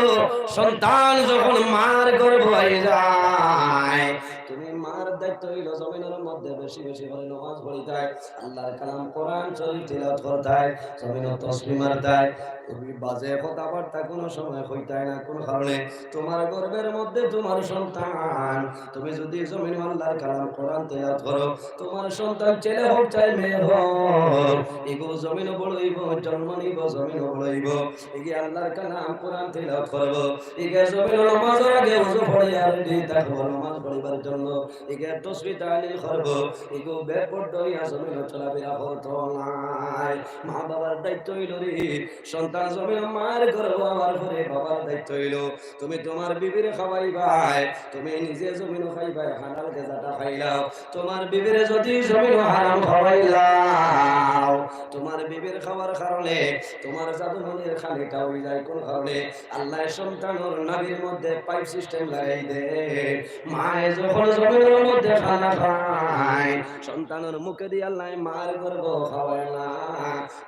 সন্তান যখন মার গর্ভো আই যায়, তুমি মার দায়িত্ব অইলো জমিনর মধ্যে বেশি বেশি করে নামাজ পড়িতায়, আল্লাহর কালাম কোরআন শরীফ তিলাওয়াত করতায়, জমিনো তসবিহ মারতায়, তুমি বাজে কথাবার্তা কোনো সময় কইতায় না। কোন কারণে? তুমার গর্ভের মধ্যে তুমার সন্তান, তুমি যদি জমিনো আল্লাহর কালাম কোরআন তিলাওয়াত করো, তুমার সন্তান ছেলে হোক চাই মেয়ে হোক, ইগু জমিনো বড় অইবো, জন্ম নিবো, জমিনো বড় অইবো। ইগে আল্লাহর কালাম কোরআন তিলাওয়াত করবো, ইগে জমিনো নামাজর আগে ওযু পড়িয়া ready থাকবো নামাজ পড়িবার জন্য, ইগে তসবিহ তাহলিল করবো, ইগু বেপর্দা অইয়া জমিনো চলাফেরা করতো নায়। মা বাবার দায়িত্ব অইলো রে, সন্তান জমিনো মার গর্ভো আওয়ার পরে বাবার দায়িত্ব অইলো, তুমি তুমার বিবিরে খাওয়াইবায়, তুমি নিজে জমিনো খাইবায়, হালাল গেজাটা খাইলাও। তুমার বিবিরে যদি জমিনো হারাম খাওয়াইলাও, তুমার বিবির খাওয়ার কারণে তুমার জাদু মনির খালিটা অই যায়। কোন কারণে? আল্লায় সন্তানর নাভির মধ্যে pipe system লাগাই দেয়। মায়ে যখন জমিনর মধ্যে খানা খায়, সন্তানর মুখেদি আল্লায় মার গর্ভো খাওয়ায় না,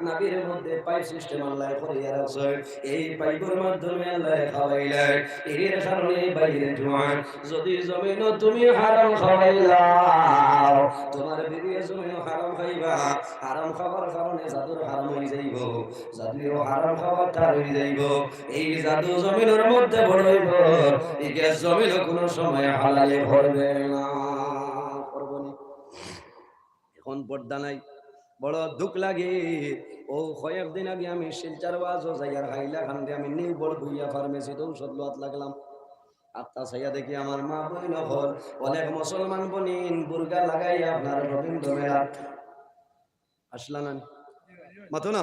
নাভির মধ্যে pipe system আল্লায় করিয়া রাখছে। এই pipe-র মাধ্যমে আল্লায় খাওয়াইলায়। এর কারণে ভাইরে জোয়ান, যদি জমিনো তুমি হারাম খাওয়াইলাও, তুমার বিবিয়ে জমিনো হারাম খাইবা, হারাম খাওয়ার কারণে জাদুর হারাম অই যাইবো, জাদুও হারাম খাওয়ার ঠার অই যাইবো। এই জাদু জমিনর মধ্যে বড় অইবো, ইগে জমিনো কোনো সময় হালালি করবে না, করবো নি। এখন পর্দা নাই, বড় দুখ লাগে। ও কয়েকদিন আগে আমি শিলচর ওয়াজো যাইয়ার হাইলাকান্দি আমি নিউ বড় ভুইয়া ফার্মেসিত ঔষধ লওয়াত লাগলাম। আত্তা চাইয়া দেখি আমার মা বইন অকল, অনেক মুসলমান বইন বুরকা লাগাইয়া আপনার রবীন্দ্র মেলা আসলা না নি? মাতো না?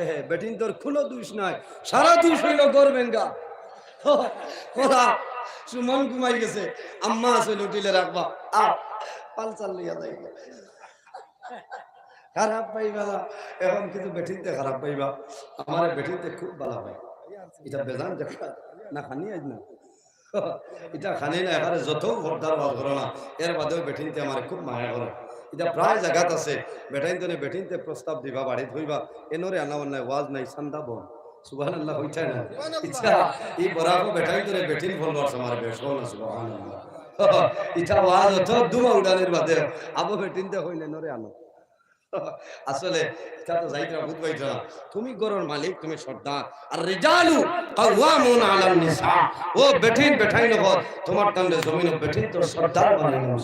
এ, বেটিন্তর কুনু দুষ নাই, সারা দুষ অইলো ঘর ভেঙ্গা। কথা, সুমন ঘুমাই গেছে, আম্মা আছে লুটিলে রাখবা, আ, পালসার লইয়া যাইবা। খারাপ পাইবা না, এখন কিন্তু বেটিন্তে খারাপ পাইবা। আমার বেটিন্তে খুব ভালা পায়, ইটা বেজান দেখা না খানি আইজ না। ইটা খানি না, এখানে যত পর্দার ওয়াজ করো না, এর বাদেও বেটিন্তে আমার খুব মায়া করে। ইটা প্রায় জাগাত আছে, বেটাইন্তনে বেটিন্তে প্রস্তাব দিবা, বাড়িত কইবা, এনরে আনা অন্যায় ওয়াজ নাই, চান্দা বন। সুবহানাল্লাহ, অইতা না? ইটা, ই বরাবর বেটাইন্তনে বেটিন ফলো আছে আমার বেশ, না সুবহানাল্লাহ। ইটা ওয়াজ অত ধুমা উড়ানির বাদে, আবো বেটিন্তে কইন এনরে আনো। আসলে ইটা তো যাইতরা বুঝ পাইতরা না। তুমি ঘরর মালিক, তুমি সর্দার। আর রিজালু কাওয়ামুন আলান নিসা। ও বেটিন, বেটাইন অকল, তুমার তানরে জমিনো বেটিন্তর সর্দার বানাইলাম।